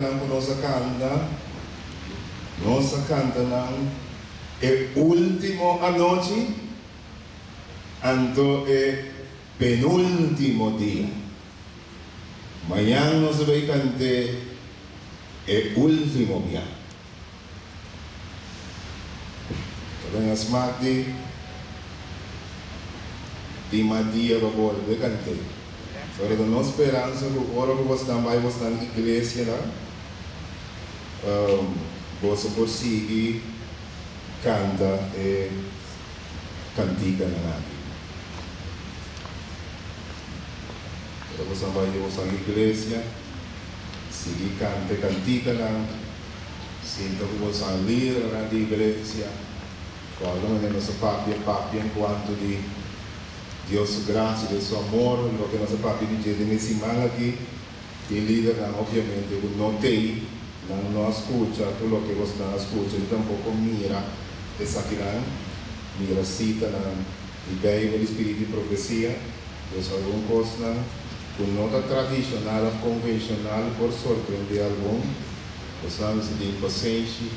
Nan ku nos a kanta, nos a kanta nan e último anochi, anto e penúltimo dia. Mañan nos a bai kant'é e último bia. Ta ben a smak di tin mas dia pa bolbe kant'é. Pero ta nos speransa ku ora ku bosnan bai bosnan iglesianan, boso por sigui kanta e kantikanan aki. Ora bosnan bai di bosnan iglesia, sigui kanta e kantikanan. Sinta ku bosnan lidernan di iglesia. Kòrda manera nos a papia papia enkuanto di Dios su grasia, Dios su amor, loke nos a papia di dje den e siman aki. Tin lidernan obviamente ku no t'ei, nan no a skucha tur loke bosnan a skucha ni tampoko mira esakinan, mira sitanan di Beibel di Spiritu di Profesia. Pues algun kosnan ku no ta tradishonal òf konvenshonal por sorprendé algun. Bosnan mester tin pasenshi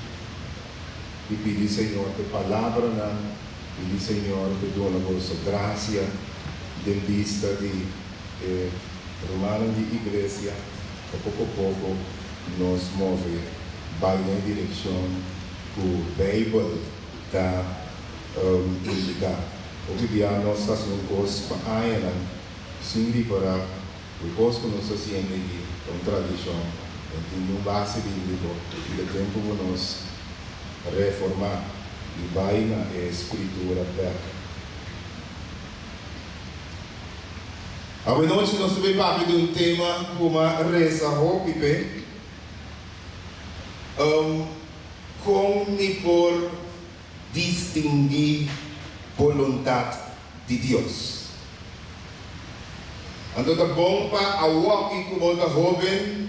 i pidi Señor p'e palabranan, pidi Señor p'e duna boso grasia den bista di e rumannan di iglesia, pa poko poko nos move bai den e direkshon ku Beibel ta indiká. Hopi bia nos ta hasi un kos pa añanan sin ripará ku e kos ku nos ta hasiendo aki ta un tradishon, no tin niun base bíbliko i ta tempu ku nos reformá i bai na e Skritura bèk. Awenochi nos ta bai papia di un tema ku m'a resa hopi p'e, Kon mi por distinguí boluntat di Dios. Anto ta bon pa awoki ku bo ta hóben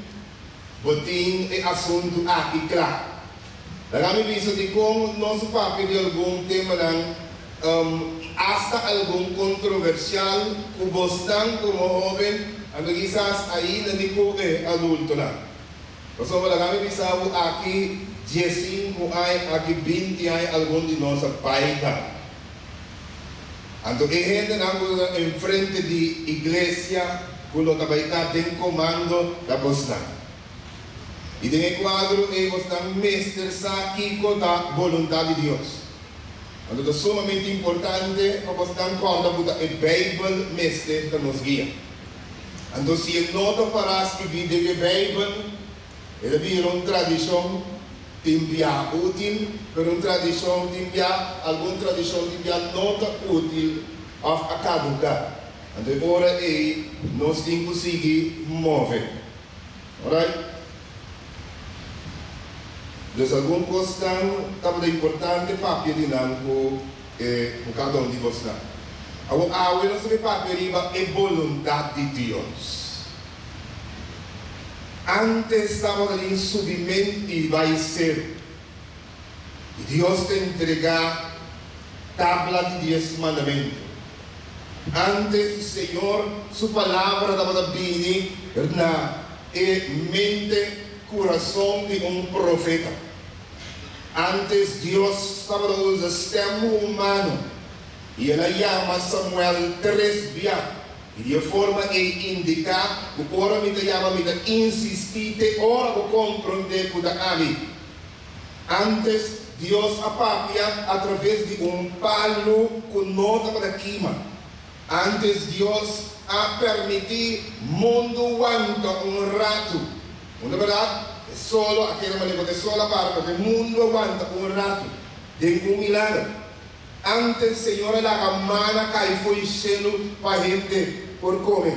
bo tin e asuntu aki kla. Laga mi bisa dikon nos a papia di algun temanan, asta algun kontroversial ku bosnan komo hóben, anto kisas ainda ni ku e adultonan. Pasobra laga mi bisa bo aki diesinku aña, aki binti aña algun di nos a bai ta. Anto e hendenan ku ta enfrente di iglesia ku lo ta bai ta den komando ta bosnan. I den e kuadro ei bosnan mester sa kiko ta boluntat di Dios. Anto ta sumamente importante pa bosnan kòrda ku ta e Beibel mester ta nos guia. Anto si e no ta pará skibí den e Beibel, e ta bira un tradishon tin bia útil, pero un tradishon tin bia, algun tradishon tin bia no ta útil òf a kaduká. Anto e ora ei nos tin ku sigui move. Alright? Dus algun kosnan tabata importante papia di nan ku e ku kada un di bosnan. Awor awe nos ta bay papia riba e boluntat di Dios. Antes tabata tin subiment i bay seru. I Dios ta entrega tabla di dies mandamentu. Antes Señor su palabra tabata bini na e mente kurason di un profeta. Ántes Dios tabata usa stèm humano, i el a yama Samuel tres bia, i di e forma ei indiká ku ora mi ta yama mi ta insistí te ora bo komprondé ku ta ami. Ántes Dios a papia atraves di un palu ku no tabata kima. Ántes Dios a permití mundu wanta un ratu. Unda bèrdat, e solo a keda manera ku e sol a para, pero e mundu a wanta un ratu den un milager. Ántes Señor a laga mana kai fo'i shelu pa hende por kome.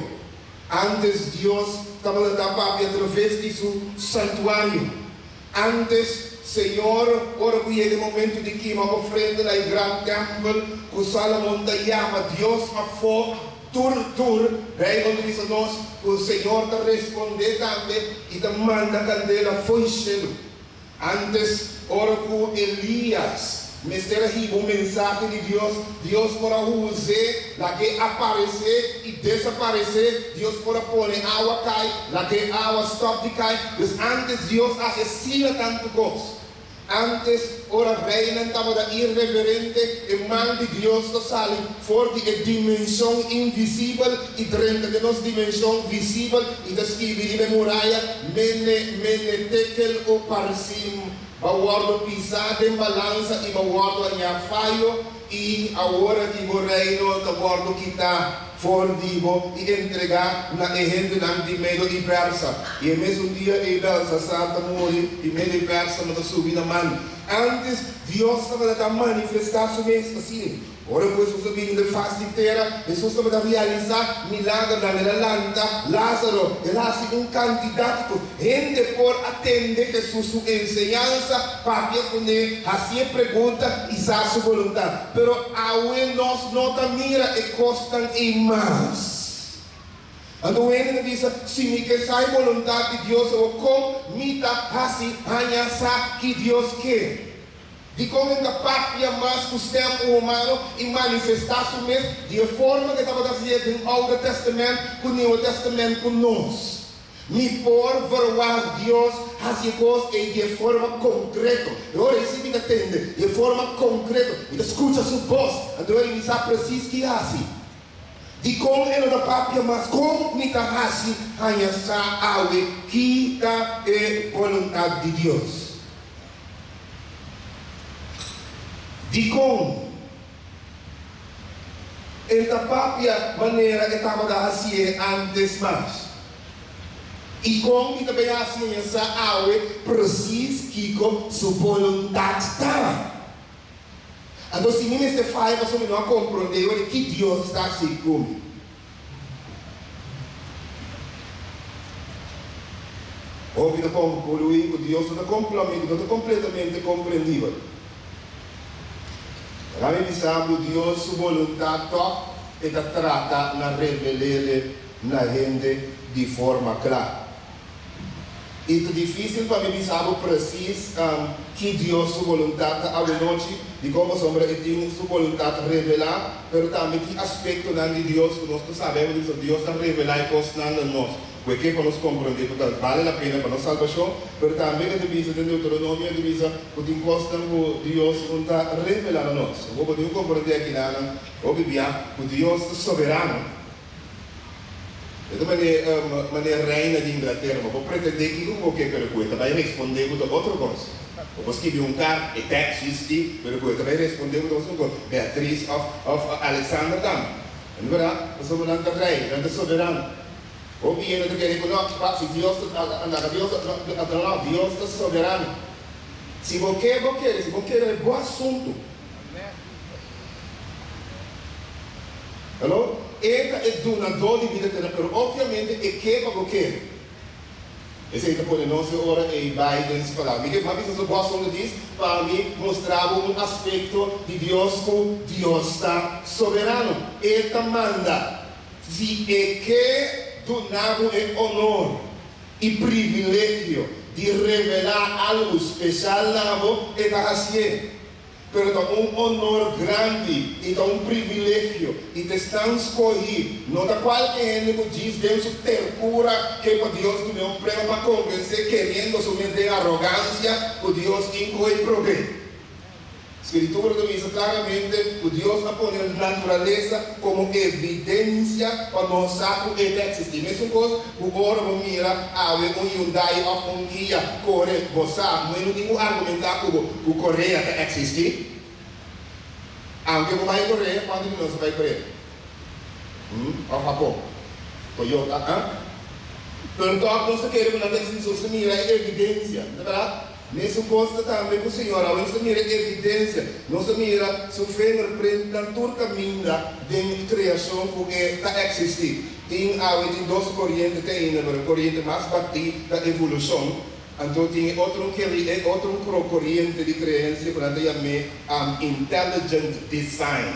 Ántes Dios tabata ta papia atraves di su santuario. Ántes, Señor, ora ku yega e momentu di kima ofrenda na e gran tèmpel ku Salomon ta yama Dios afó tur tur, Beibel ta bisa nos ku Señor ta respondé tambe i ta manda kandela fo'i shelu. Ántes, ora ku Elías. mester a hiba un mensahe di Dios, Dios por a us'é, lag'é aparesé i desaparesé, Dios por a pone awa kai, lag'é awa stòp di kai. Dus ántes Dios a hasi asina tantu kos. Ántes, ora reinan tabata irreverente, e man di Dios ta sali for di e dimenshon invisibel i drenta den nos dimenshon visibel i ta skibi riba e muraya, Mene, mene, tekel o parsim. Bo a wòrdu pisá den balansa i bo a wòrdu hañá fayo, i awor aki bo reino ta wòrdu kitá for di bo i entregá na e hendenan di Medo i Persa. I e mesun dia ei Belsasar ta muri, i Medo i Persa no ta subi na man. Ántes Dios tabata ta manifestá su mes asina. Ora ku Hesus a bini den fas di tera, Hesus tabata realisá milagernan. El a lanta Lázaro, el a hasi un kantidat ku hende por a tende Hesus su enseñansa, papia kuné, hasié pregunta i sa su boluntat. Pero awe nos no ta mira e kosnan ei mas. Anto un hende ta bisa, Si mi ke sa e boluntat di Dios, awor kon mi ta hasi haña sa ki Dios ke? Dikon e ta papia mas ku stèm humano i manifestá su mes di e forma ku e tabata hasié den Oude Tèstamènt ku Nieuwe Tèstamènt ku nos? Mi por verwagt Dios hasi e kos ei di e forma konkreto. E ora ei si mi ta tende di e forma konkreto, mi ta skucha su bos, anto ei mi sa presis ki hasi. Dikon e no ta papia mas? Kon mi ta hasi haña sa awe ki ta e boluntat di Dios? Dikon e ta papia manera e tabata hasié ántes mas? I kon mi ta bai hasi e sa awe presis kiko su boluntat ta? Anto si mi mester faya pasobra mi no a komprondé wak ki Dios ta hasi ku mi. Hopi ta konkluí ku Dios no ta no ta kompletamente komprendibel. Laga mi bisa bo, Dios su boluntat tòg e ta trata na revel'é na hende di forma kla. I ta difísil pa mi bisa bo presis ki Dios su boluntat ta awenochi, dikon pasobra e tin su boluntat revelá, pero tambe tin aspektonan di Dios ku nos no sabe. Bo bisa Dios ta revelá e kosnan na nos ku e ke pa nos komprondé ku ta bale la pena pa nos salbashon, pero tambe e ta bisa den Deuteronomio e ta bisa ku tin kosnan ku Dios no ta revelá na nos. Bo por tin ku komprondé akinanan hopi bia ku Dios ta soberano. E ta manera reina di Inglaterra, bo por pretendé kiko ku bo ke, pero ku e ta bai respondé ku ta otro kos. Bo por skibi un kart, e ta eksistí, pero ku e ta bai respondé ku ta otro kos. Beatriz òf òf Alexander tambe. No bèrdat? Pasobra nan ta rei, nan ta soberano. Hopi hende ta kere ku no, pa si Dios ta laga Dios ta no, no, Dios ta soberano. Si bo ke, bo kere, si bo kere, e bo asuntu. Hallo? E ta e dunadó di bida eterno, pero obviamente e ke pa bo kere. Esei ta pone nos e ora ei bai den su palabra. Mi ke pa bisa su bos un dis pa mi mustra bo un aspekto di Dios ku Dios ta soberano. E ta manda. Si e ke duna bo e onor i privilegio di revelá algu speshal na bo, e ta hasié. Pero ta un honor grandi i ta un privilegio i ta esnan skohí, no ta kualke hende ku djis den su terkura ke pa Dios dun'é un prueba pa konvensé keriendo su mes den arogansia ku Dios tin koe prob'é. Skritura ta bisa klaramente ku Dios a pone naturalesa komo evidensia pa nos sa ku e ta eksistí. Mesun kos ku ora bo mira awe un Hyundai òf un Kia kore, bo sa, no e no tin ku argumentá ku bo ku Korea ta eksistí. Aunke bo bai Korea, kuantu di nos a bai Korea? Hm? Òf Hapon? Toyota, ah? Pero tòg nos ta kere ku nan ta eksistí, nos ta mira e evidensia, no ta bèrdat? Mesun kos ta tambe ku Señor. Awe nos ta mira evidensia. Nos ta mira su fingerprintnan tur kaminda den kreashon ku e ta eksistí. Tin awe tin dos koriente te ainda, pero e koriente mas batí ta evolushon. Anto tin e otro e otro koriente di kreensia ku nan ta yam'é intelligent design.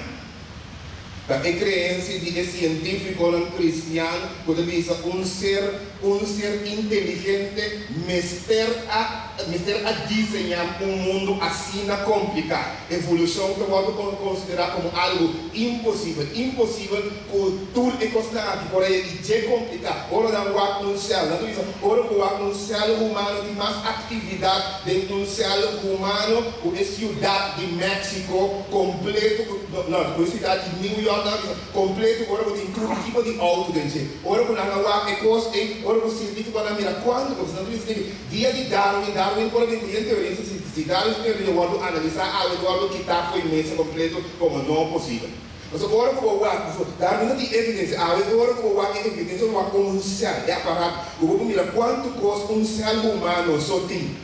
Ta e kreensia di e sientífikonan kristian ku ta bisa un ser. Un ser inteligente mester a mester a diseñá un mundu asina kompliká. Evolushon ta wòrdu konsiderá komo algu imposibel. Imposibel ku tur e kosnan aki por a i dje kompliká. Ora nan wak un sèl, nan ta bisa ora ku wak un sèl humano tin mas aktividat den un sèl humano ku e siudat di Mexico kompleto ku no ku e siudat di New York nan ta bisa kompleto ora ku tin tur tipo di outo den dje. Ora ku nan a wak e kos ei, ora ku sientífikonan mira kuantu kos, nan ta bisa di dia di Darwin, Darwin por a bin ku yen teoria, si si Darwin su teoria wòrdu analisá awe ta wòrdu kitá fo'i mesa kompleto komo no posibel. Pasobra ora ku bo wak, pasobra Darwin no tin evidensia, awe ora ku bo wak e evidensia bo wak un sèl, e aparato, ku bo por mira kuantu kos un sèl humano so tin.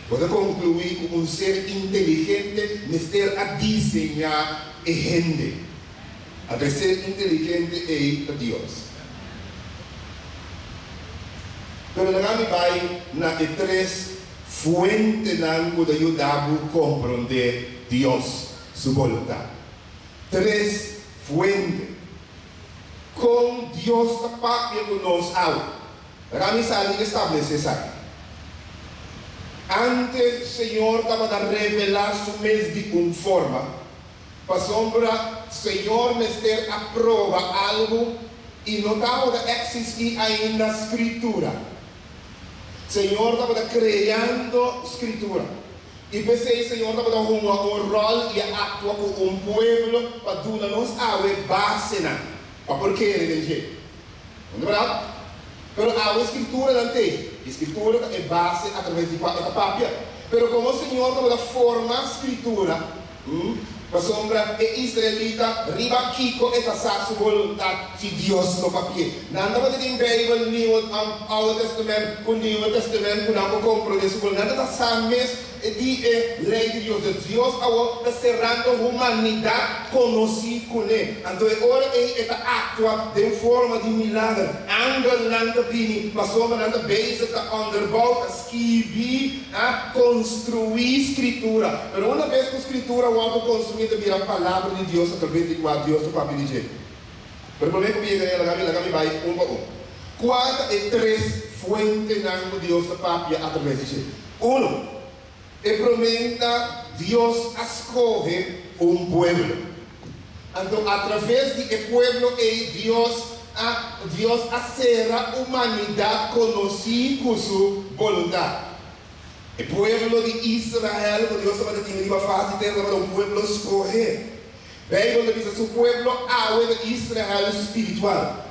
Bo ta konkluí ku un ser inteligente mester a diseñá e hende. Anto e ser inteligente ei ta Dios. Pero laga mi bai na e tres fuentenan ku ta yuda bo komprondé Dios su boluntat. Tres fuente. Kon Dios ta papia ku nos awe? Laga mi sali establesé esaki. Ántes Señor tabata revelá su mes di un forma. Pasobra Señor mester a proba algu i no tabata eksistí ainda Skritura. Señor tabata kreando Skritura. I p'esei Señor tabata hunga un ròl i a aktua ku un pueblo pa duna nos awe basenan pa por kere den dje. No ta bèrdat? Pero awe Skrituranan t'ei, i Skritura ta e base atraves di kua e ta papia. Pero komo Señor tabata forma Skritura, Pasobra e israelita riba kiko e ta sa su boluntat si Dios no papi'é? Nan tabata tin Beibel, Nieuwe, Oude Testament ku Nieuwe Testament ku nan por komprondé su boluntat. Nan tabata sa mes di e lei di Dios. Dus Dios awor ta serando humanidat konosí kuné. Anto e ora ei e ta aktua den forma di milager. Angelnan ta bini pasobra nan ta bezig ta onderbou, ta skibi. A konstruí Skritura. Pero una bes ku Skritura wòrdu konstruí ta bira Palabra di Dios atraves di kua Dios ta papia di dje. Pero promé ku mi yega ei laga mi laga mi bai un pa un. Kua ta e tres fuentenan ku Dios ta papia atraves di dje? Uno, e promé ta Dios a skohe un pueblo. Anto atraves di e pueblo ei Dios a Dios a sera humanidat konosí ku su boluntat. E pueblo di Israel ku Dios tabata tin riba fas di tera tabata un pueblo skohé. Beibel ta bisa su pueblo awe ta Israel spiritual.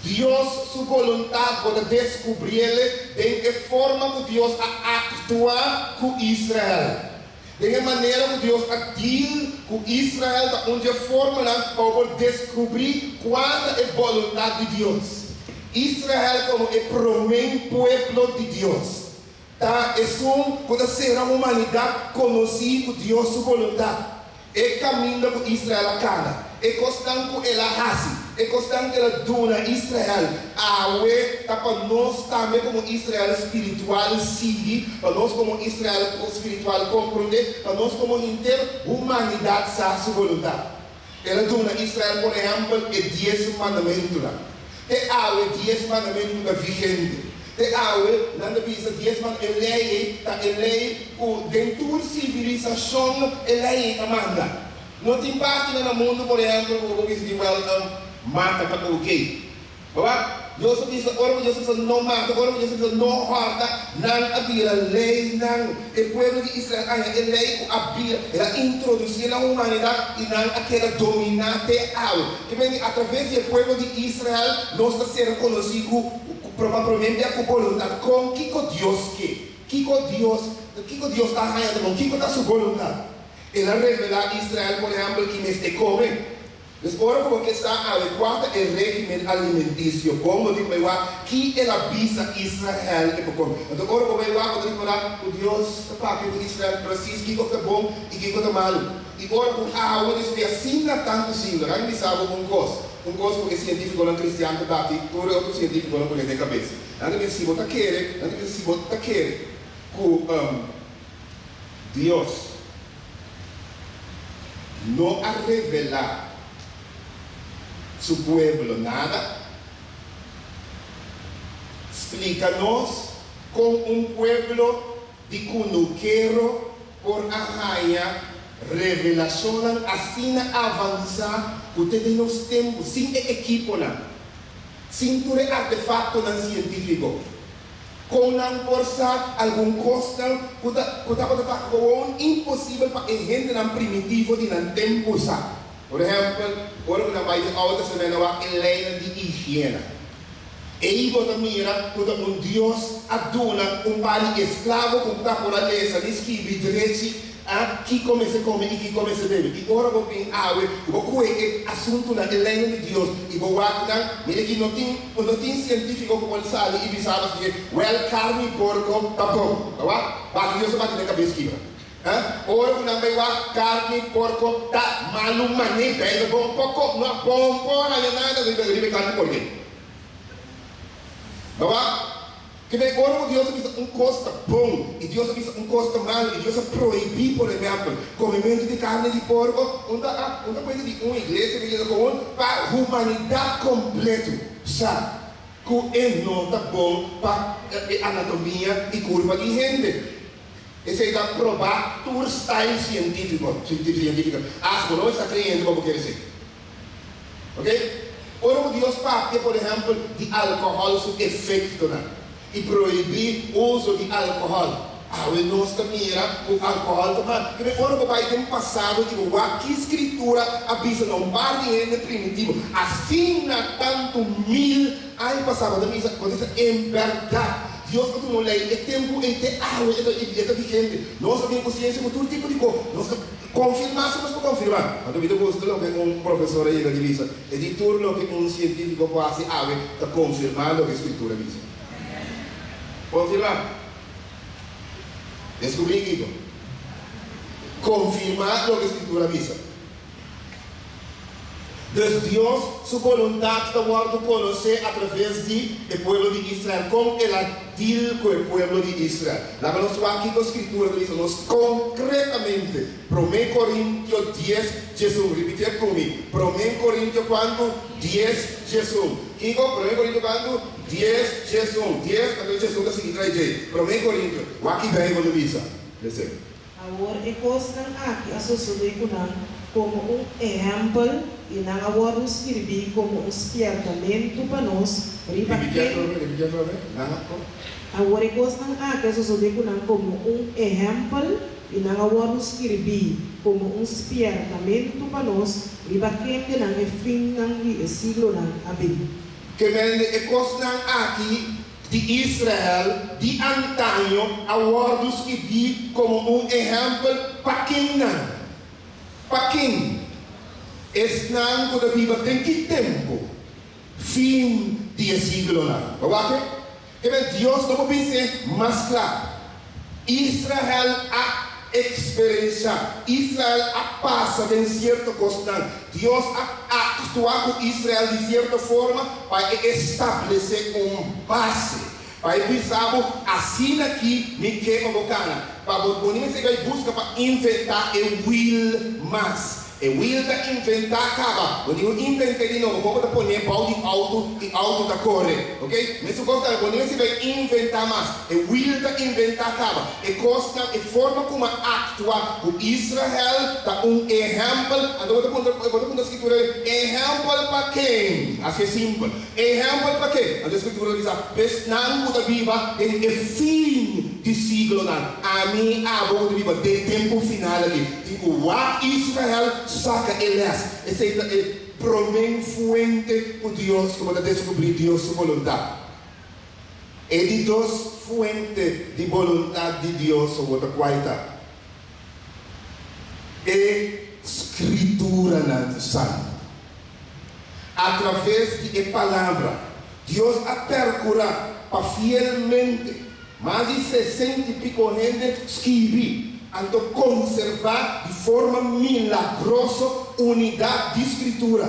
Dios su boluntat bo ta deskubriele den e forma ku Dios a aktua ku Israel. Den e manera ku Dios a deal ku Israel ta un dje formanan pa bo por deskubrí kua ta e boluntat di Dios. Israel komo e promé pueblo di Dios ta esun ku ta sera humanidat konosí ku Dios su boluntat. E kaminda ku Israel a kana, e kosnan ku el a hasi, e kosnan ku el a duna Israel awe ta pa nos tambe komo Israel spiritual sigui, pa nos komo Israel spiritual komprondé, pa nos komo henter humanidat sa su boluntat. El a duna Israel, por ehèmpel, e Dies Mandamentunan. Te awe Dies Mandamentu ta vigente. Te awe nan ta bisa Dies Mand e lei ei ta e lei ku den tur sivilisashon e lei ei ta manda. No tin partinan na mundu, por ehèmpel, ku bo por bisa di wèl, mata ta oke. Baba, Dios a bisa, ora ku Dios a bisa no mata, ora ku Dios a bisa no hòrta, nan a bira leinan. E pueblo di Israel a haña e lei ku a bira, el a introdusí na humanidat i nan a keda dominá te awe. Ke mende atraves di e pueblo di Israel nos ta ser konosí ku pa promé bia ku boluntat kon kiko Dios ke, kiko Dios, kiko Dios ta haña ta bon, kiko ta su boluntat. El a revelá Israel, por ehèmpel, ki mester kome. Dus ora ku bo ke sa awe kua ta e régimen alimentisio bon, bo tin ku bai wak ki el a bisa Israel e por kome. Anto ora bo bai wak bo ta ripará ku Dios ta papia ku Israel presis kiko ta bon i kiko ta malu. I ora ku awe despues di asina tantu siglo, laga mi bisa bo un kos, un kos ku e sientífikonan kristian ta bati tur e otro sientífikonan kuné den kabes. Nan ta bisa si bo ta kere, nan ta bisa si bo ta kere ku Dios no a revelá su pueblo nada? Splika nos kon un pueblo di kunukero por a haña revelashonnan asina avansá ku te den nos tempu, sin e ekiponan, sin tur e artefaktonan sientífiko, kon nan por sa algun kosnan ku ta ku tabata ta gewoon imposibel pa e hendenan primitivo di nan tempu sa. Por ehèmpel, ora ku nan bai den Oude Testament nan wak e leinan di higiena. Ei bo ta mira ku ta un Dios a duna un par di esklabo ku ta por a lesa ni skibi drechi a kiko mester kome i kiko mester bebe. I ora bo bin awe ku bo kue e asuntunan, e leinan di Dios, i bo wak nan, mira ki no tin no tin sientífiko ku por sali i bisa bo asina, Wèl, karni porko ta bon. Ta wak? Baki Dios a bati den kabes kibra. Ora ku nan bai wak karni porko ta malu mané Beibel bon poko no a bon por haña nada riba riba e karni porko ei. Bo wak ke den ora ku Dios a bisa un kos ta bon i Dios a bisa un kos ta malu i Dios a prohibí por ehèmpel komementu di karni di porko un ta un ta kuenta di un iglesia ku yega kon pa humanidat kompletu sa ku e no ta bon pa e anatomia i kurpa di hende. Esei ta probá tur style sientífiko, sientífiko. As bo no esta kreyente pa bo kere esei. Ok? Ora ku Dios papia, por ehèmpel, di alkohòl su efektonan i prohibí uso di alkohòl, awe nos ta mira ku alkohòl ta mal. Kende ora bo bai den pasado i bo wak ki Skritura a bisa na un par di hende primitivo asina tantu mil aña pasá, bo ta bisa, bo ta bisa, En bèrdat, Dios a duna un lei e tempu ei te awe e ta e ta vigente. Nos ta bin ku siensia ku tur tipo di kos. Nos ta konfirmá si nos por konfirmá. Anto mi ta gusta loke un profesor a yega di bisa, e di tur loke un sientífiko por hasi awe ta konfirmá loke Skritura bisa. Konfirmá. Deskubrí kiko? Konfirmá loke Skritura bisa. Dus Dios su boluntat ta wòrdu konosé atraves di e pueblo di Israel. Kon el a deal ku e pueblo di Israel? Laga nos wak kiko Skritura ta bisa nos konkretamente. Promé Korintio dies, diesun. Ripitié ku mi. Promé Korintio kuantu? Dies, diesun. Kiko? Promé Korintio kuantu? Dies, diesun. Dies, anto diesun ta sigui trae djei. Promé Korintio. Wak ki Beibel ta bisa. Lese. Awor e kosnan aki a sosodé ku nan komo un ehèmpel i nan a wòrdu skirbí komo un spièrtamentu pa nos riba ken. Awor e kosnan aki a sosodé ku nan komo un ehèmpel i nan a wòrdu skirbí komo un spièrtamentu pa nos riba kendenan e finnan di e siglonan a bin. Ke mende e kosnan aki di Israel di antaño a wòrdu skibí komo un ehèmpel pa kennan? Pa ken? Esnan ku ta biba den ki tempu? Fin di e siglonan. Bo wak e? Ke men Dios no por bis'é mas kla. Israel a eksperenshá, Israel a pasa den sierto kosnan. Dios a aktua ku Israel di sierto forma pa e establesé un base, pa e bisa bo, Asina ki mi ke pa bo kana, pa bo no mester bai buska pa inventá e wil mas. E wiel ta inventá kaba. Bo tin ku invent'é di nobo. Kon bo ta pon'é bou di outo i outo ta kore. Ok? Mesun kos tambe, bo no mester bai inventá mas. E wiel ta inventá kaba. E kosnan, e forma ku m'a aktua ku Israel ta un ehèmpel. Anto bo ta puntra, bo ta puntra Skritura, Ehèmpel pa ken? Así e simpel. Ehèmpel pa ken? Anto e Skritura ta bisa, P'esnan ku ta biba den e fin di siglonan. Ami, abo ku ta biba den tempu final aki. Tin ku wak Israel saka e lès. Esei ta e promé fuente ku Dios ku bo ta deskubrí Dios su boluntat. E di dos fuente di boluntat di Dios bo ta kual ta? E Skrituranan Santu. Atraves di e Palabra, Dios a perkurá pa fielmente mas di sesenta i piko hende skibi, anto konservá di forma milagroso unidat di Skritura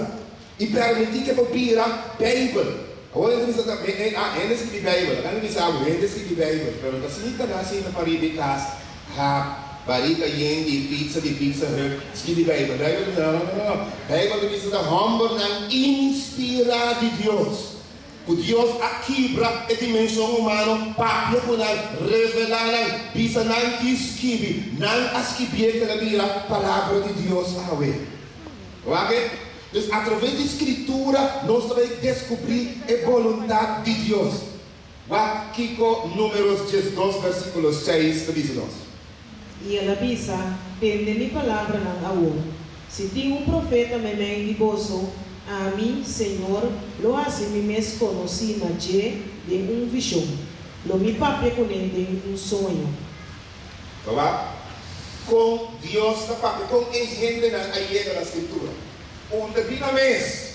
i permití ku e por bira Beibel. Awor hende ta bisa, Ah, hende skibi Beibel. Laga mi bisa bo, hende skibi Beibel, pero ta sinta nan sinta pariba di kas, hap barika yen di pizza di Pizza Hut, skibi Beibel. Beibel ta bisa, No, no, no, no. Beibel ta bisa ta hòmbernan inspirá di Dios. Ku Dios a kibra e dimenshon humano, papia ku nan, revelá nan, bisa nan ki skibi. Nan a skibié kel a bira Palabra di Dios awe. Wak e? Dus atraves di Skritura nos ta bai deskubrí e boluntat di Dios. Wak kiko Números 12 versíkulo 6 ta bisa nos. I el a bisa, Tende mi palabranan awor. Si tin un profeta meimei di boso, ami, Señor, lo hasi mi mes konosí na dje den un vishon. Lo mi papia kuné den un soño. Wak kon Dios ta papia, kon e hendenan a yega na Skritura. Un ta bira mes.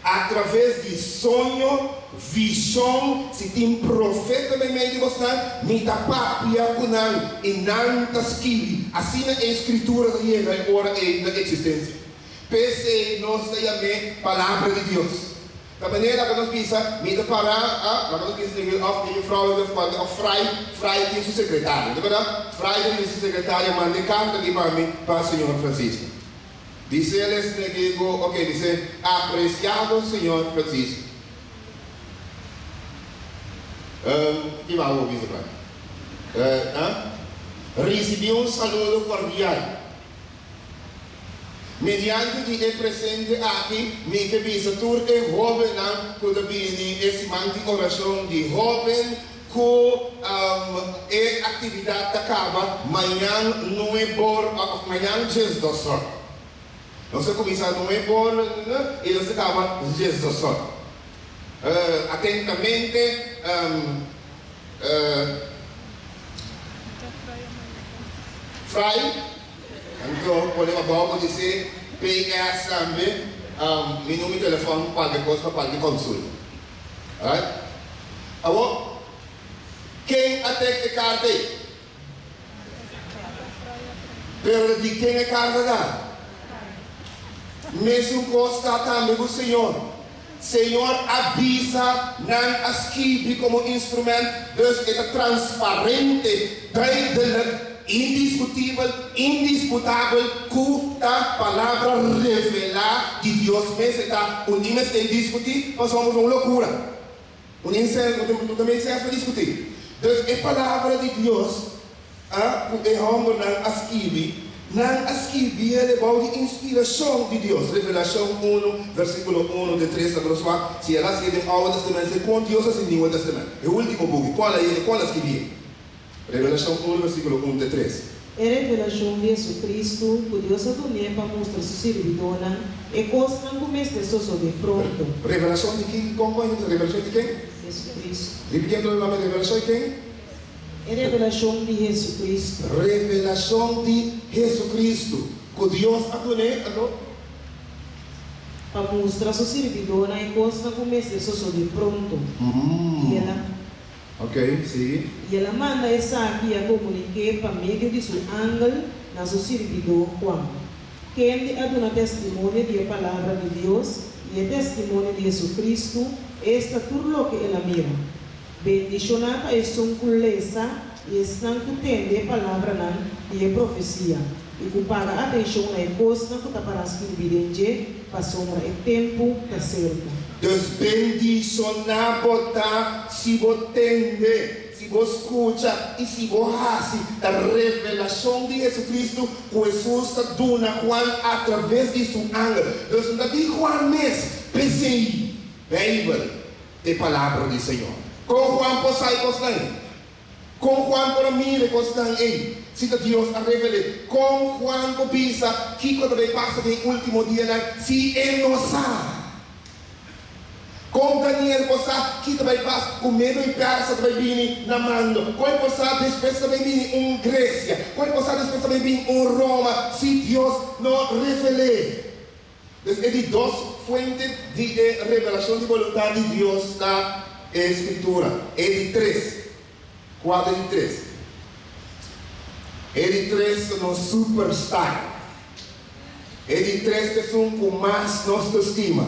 Atraves di soño, vishon, si tin profeta meimei di bosnan, mi ta papia ku nan i nan ta skibi. Asina e Skritura ta yega e ora ei na eksistensia. P'esei nos ta yam'é Palabra di Dios. Ta manera ku nos bisa, mi ta para, a, laga nos bisa den òf den jufrou òf kualke òf frai, frai tin su sekretario, no bèrdat? Frai ta bisa su sekretario, manda e karta aki pa mi pa señor Francisco. Diceles me digo, ok, dice, apreciado señor Francisco. Um, ki mas bo bisa pa mi? Uh, ah? Ricibi un saludo cordial. Mediante di e presente aki, mi ke bisa tur e hobennan ku ta bini e siman di oracion di hoben ku um, e actividad ta caba mañan 9 or, of mañan 12 or. Nos ta kuminsá 9 or i nos ta kaba 12 or. Atentamente, Frai, anto pone abou ku dice PS tambe, mi numero di telefòn, kualke kos pa kualke konsulta. Alright? Awor, ken a tek e karta ei? Pero di ken e karta ta? Mesun kos ta tambe ku Señor. Señor a bisa, nan a skibi komo instrumènt, dus e ta transparente, duidelijk, indiskutibel, indisputabel ku ta palabra revelá di Dios mes. E ta un tin mester diskutí, pasobra un lokura. Un no ta make sense pa diskutí. Dus e palabra di Dios a ku e hòmbernan a skibi, nan a skibi el bou di inspirashon di Dios. Revelashon 1, versíkulo 1 te 3 ta groswak, si el a hasié den Oude Testament, si kon Dios hasi Nieuwe Testament, e último buki, kual a yega, kual a skibié? Revelashon 1, versíkulo 1 te 3. E revelashon di Jesucristo ku Dios a dun'é pa mustra su sirbidónan e kosnan ku mester sosodé pronto. Revelashon di ken? Kon kon e revelashon di ken? Jesucristo. Ripití otro bes, revelashon di ken? E revelashon di Jesucristo. Revelashon di Jesucristo ku Dios a dun'é, anto? Pa mustra su sirbidónan e kosnan ku mester sosodé pronto. I el a. Ok, sigui. I el a manda esaki i a komunik'é pa medio di su angel na su sirbidó Juan, kende a duna testimonio di e palabra di Dios i e testimonio di Jesucristo, esta tur loke el a mira. Bendishoná ta esun ku lesa i esnan ku tende e palabranan di e profesia i ku paga atenshon na e kosnan ku ta pará skirbí den dje, pasobra e tempu ta serka. Dus bendishoná bo ta si bo tende, si bo skucha i si bo hasi ta revelashon di Jesucristo ku Hesus ta duna Juan atraves di su angel. Dus no ta di Juan mes, p'esei Beibel ta e palabra di Señor. Kon Juan por sa e kosnan ei? Kon Juan por a mira e kosnan ei si ta Dios a revel'é? Kon Juan por bisa kiko ta bai pasa den e último dianan si e no sa? Kon Daniel por sa ki ta bai pasa ku Medo i Persa ta bai bini na mando? Kon e por sa despues ta bai bini un Gresia? Kon e por sa despues ta bai bini un Roma si Dios no revel'é? Dus e di dos fuente di e revelashon di boluntat di Dios ta e Skritura. E di tres, kua ta e di tres? E di tres ta nos superstar. E di tres ta esun ku mas nos ta stima.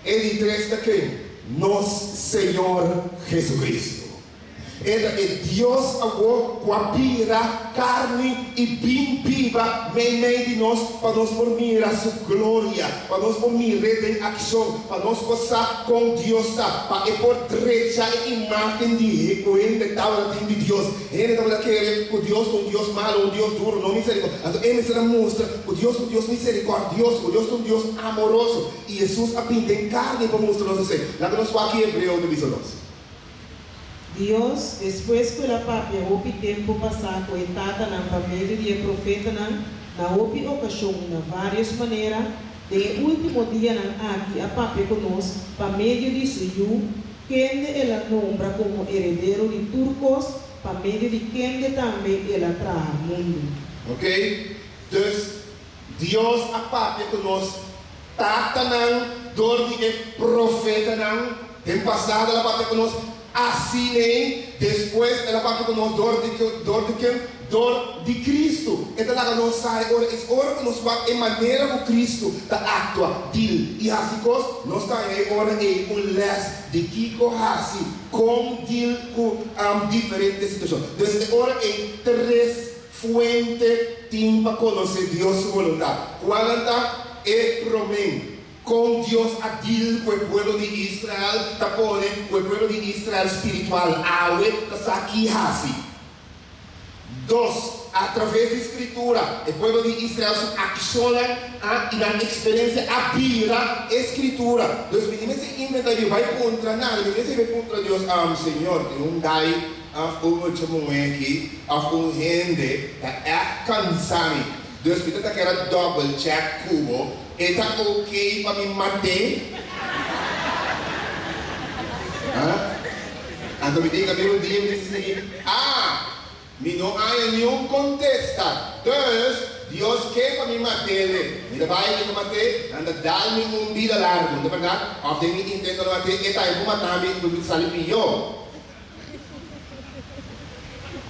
E di tres ta ken? Nos Señor Jesucristo. E ta e Dios awor ku a bira karni i bin biba meimei di nos pa nos por mira Su gloria, pa nos por mir'É den akshon, pa nos por sa kon Dios ta, pa E por drecha e imágen di ku hende tabata tin di Dios. Hende tabata kere ku Dios ta un Dios malu, un Dios duru, no miserikòrdia. Anto E mester a mustra ku Dios ta un Dios miserikòrdioso, ku Dios ta un Dios amoroso. I Hesus a bin den karni pa mustra nos esei. Laga nos wak ki Hebreo ta bisa nos. Dios, despues ku el a papia hopi tempu pasá ku e tatanan pa medio di e profetanan, na hopi okashon i na vários manera, den e último dianan aki a papia ku nos pa medio di su Yu, kende el a nombra komo eredero di tur kos, pa medio di kende tambe el a traha mundu. Ok, dus Dios a papia ku nos tatanan dor di e profetanan. Den pasado el a papia ku nos asin'ei, despues el a papia ku nos dor di dor di ken? Dor di Kristu. E ta laga nos sa e ora es ora ku nos wak e manera ku Kristu ta aktua, deal i hasi kos, nos ta haña e ora ei un lès di kiko hasi, kon deal ku diferente situashon. Dus e ora ei tres Fuente tin pa konosé Dios su boluntat. Kualnan ta e promé? Kon Dios a deal ku e pueblo di Israel ta pone ku e pueblo di Israel spiritual awe ta sa ki hasi. Dos, atraves di Skritura, e pueblo di Israel su akshonnan a i nan eksperensia a bira e Skritura. Dus mi tin mester inventá Dios bai puntra nada, mi tin mester bai puntra Dios, Señor, tin un gai Of un mucha muhé aki of un hende ta ègt kansa mi, dus mi ta ta kera double check ku bo, e ta ok pa mi mat'é? Ha? Anto mi tin kabia un dia mi ta sigui, ah, mi no haña niun kontesta, dus Dios ke pa mi mat'é. Mi ta bai mi ta mat'é, nan ta dal mi un bida largu, no ta bèrdat? Of den mi intento na mat'é, e ta e ku mata mi, mi ta sali pió.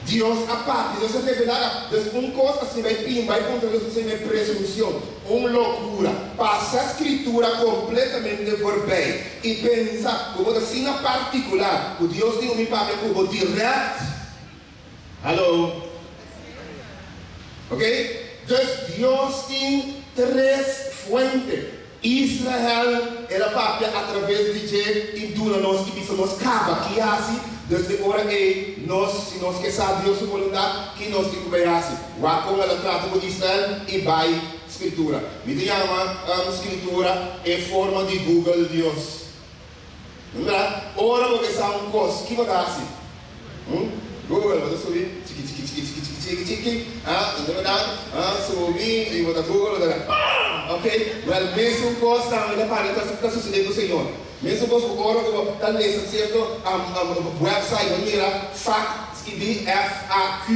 Dios a papia, Dios a revelá. Dus un kos asina bai pin, bai kontra Dios asina e presunsion, un lokura. Pasa Skritura kompletamente voorbij i pensa ku bo ta asina partikular ku Dios tin umi papia ku bo dirèkt. Hallo. Oké? Dus Dios tin tres fuente. Israel, el a papia atraves di dje i duna nos i bisa nos kaba ki hasi. Dus e ora ei nos, si nos ke sa Dios su boluntat, ki nos tin ku bai hasi? Wak kon el a trata ku Israel i bai Skritura. Mi ta yama Skritura e forma di Google Dios. Mira, ora bo ke sa un kos, ki bo ta hasi? Hm? Google, bo ta subi, chiki chiki chiki chiki chiki chiki chiki, ah, unda bo ta? Ah, subi, i bo ta Google, bo ta da, pam! Ok, wèl, mesun kos tambe ta para, ta ta susede ku Señor. Mesun kos ku ora ku bo ta lesa sierto wèpsait, bo mira fak, skibi FAQ,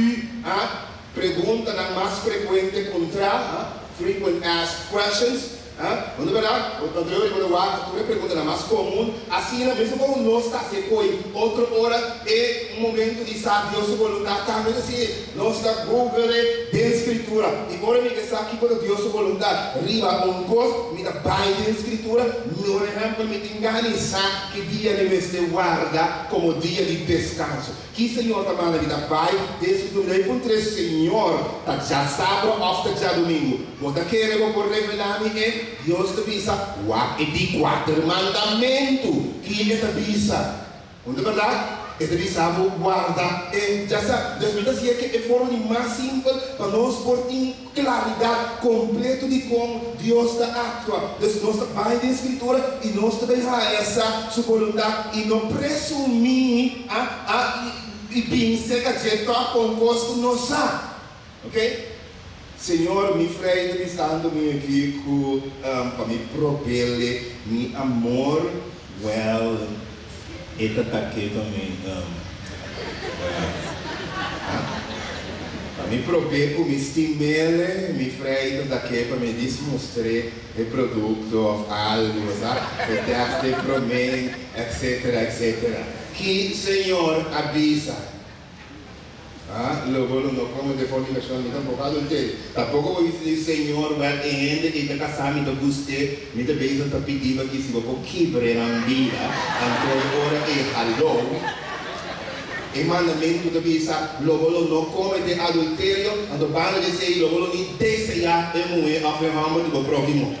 ah, preguntanan mas frekuente kontra, ah, frequent asked questions. Ha? Bo ta berdad? Bo ta dor i bo ta wak tur e preguntanan mas komun. Asina mesmo komo nos ta hasi e koi otro ora e momento di sa Dios su boluntat tambe ta sigui. Nos ta google e den Skritura. I ora mi ke sa kiko ta Dios su boluntat riba un kos, mi ta bai den Skritura. Por ehèmpel, mi tin gana di sa ki dia mi mester warda komo dia di deskanso. Ki Señor ta manda mi ta bai den su domingo? Mi puntr'é, Señor, ta djasabra òf ta djadumingu? Bo ta kere bo por revelá mi e? Dios ta bisa, Wak e di kuater mandamentu. Ki e ta bisa? No ta bèrdat? E ta bisa bo warda e djasabra. Dus mi ta siña ke e forma di mas simpel pa nos por tin Klaridat kompleto di kon Dios ta aktua. Dus nos ta bai den Skritura i nos ta bai haña sa Su boluntat i no presumí a a i bin serka dje tòg kon kos ku nos sa. Ok? Señor, mi frei ta bisando mi aki ku pa mi probele mi amor, well, e ta take pa mi Pa mi prob'é ku mi stim'ele, mi frei ta take pa mi dis mustr'é e produkto òf algu, bo sa, e tèst e promé, etsetera, etsetera. Ki Señor a bisa? Ah, lo bo lo no comete fornicacion, ni tampoco adulterio. Tampoco bo bisa di Señor, wel e hende ey ta casá, mi ta gust'é, mi ta bezig ta pidi bo aki si bo por kibr'é nan bida, anto e ora ey haló. E mandamentu ta bisa, Lo bo lo no kometé adulterio, anto banda di esei lo bo lo ni deseá e muhé òf e hòmber di bo próhimo.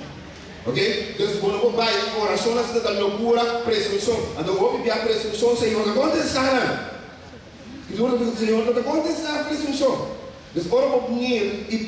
Ok? Dus bo no por bai orashon asina ta lokura, presunshon. Anto hopi bia presunshon Señor ta kontestá nan. I tur ta bisa Señor no ta kontestá presunshon. Dus ora bo bnir i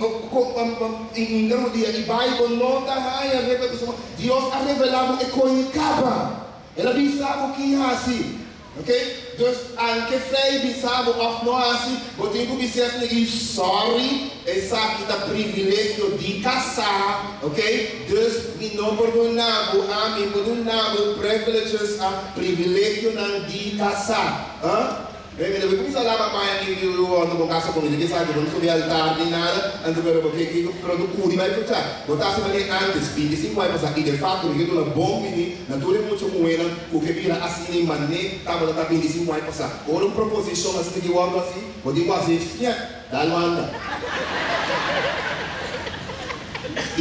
hinka rodia i bai bo no ta haña revelashon. Dios a revelá bo e koe kaba. El a bisa bo ki hasi. Ok, dus anke Frey bisa bo of no hasi, bo tin ku bis'é asina i sorry, esaki ta privilegio di kasá, ok, dus mi no por duna bo, ami por duna bo privileges a privilegionan di kasá, huh? Bem, mi ta bai kuminsá laba paña di di wòrdu bo kasa ku mi ta ke sa ku bo no subi altar ni nada, anto pero bo ke kiko pero tu kuri bai fuchá. Bo ta hasi manera antes, 25 aña pasá, i de fakto mi ke duna bon bini na tur e mucha muhénan ku ke bira asina i mané tabata ta 25 aña pasá. Ora un proposishon asina ki wòrdu hasi, bo tin ku hasi sña, dal wanda.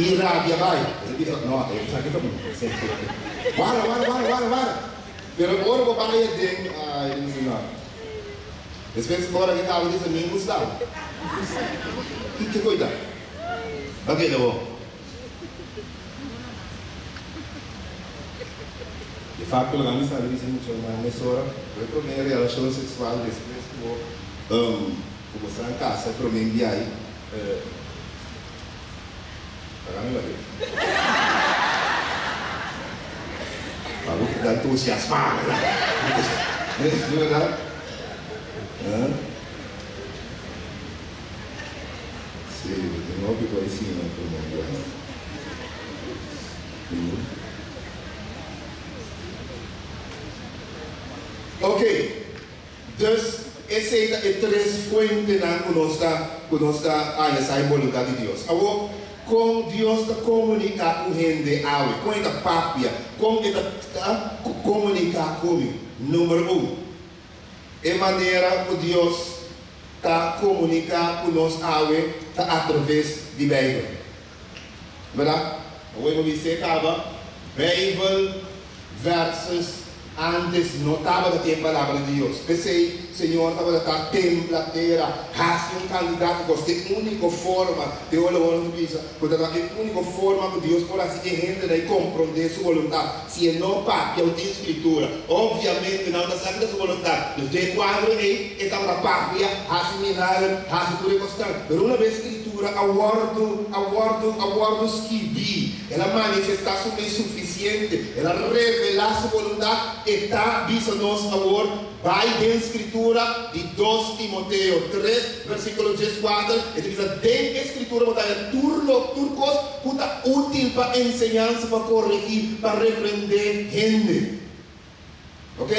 I rabia bai. Bo ta bisa, no, esaki ta bon. Wara, wara, wara, wara, wara. Pero ora bo bai aden, ay, mi si no. Despues ora ke kaba di sa mi gusta. Ki ke koita? Ba keda bo. De facto laga mi sabi di si mucha nan mesora bo e prome relashon seksual despues ku bo ku bo sa kasa e prome biahi. Laga mi wak. Pa bo keda entusiasmá, bèrdat? Di bèrdat? Sí, bo tin hopi ku a siña ku mi biaha. Oké. Dus, esei ta e tres fuentenan ku nos ta ku nos ta haña sa e boluntat di Dios. Awor, kon Dios ta komuniká ku hende awe? Kon e ta papia? Kon e ta ta komuniká ku mi? Number un, e manera ku Dios ta komuniká ku nos awe ta atraves di Beibel. Bèrdat? Awor bo bis'é kaba, Beibel versus Antes no tabata tin e Palabra di Dios. P'esei, Señor tabata ta templa tera, hasi un kantidat di kos. E úniko forma, teólogonan ta bisa, ku ta ta e úniko forma ku Dios por hasi e hendenan i komprondé Su boluntat, si e no papia un tin Skritura. Opviamente nan ta sa ki ta Su boluntat. Dus den e kuadro ei, e tabata papia, hasi milager, hasi tur e kosnan. Pero una bes Skritura a wòrdu, a wòrdu, a wòrdu skibí, El a manifestá su mes sufisiente, el a revelá su boluntat, e ta bisa nos awor, Bai den Skritura, di dos Timoteo tres, versíkulo 14, e ta bisa, Den e Skritura bo ta haña tur lo, tur kos ku ta útil pa enseñansa, pa koregí, pa reprendé hende. Ok?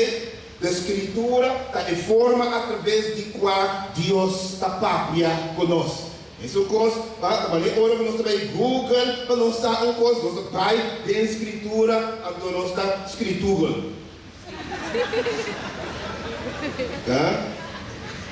De Skritura ta e forma atraves di kua Dios ta papia ku nos. Mesun kos pa ta manera ora ku nos ta bai Google pa nos sa un kos, nos ta bai den Skritura anto nos ta skritugel. Ta?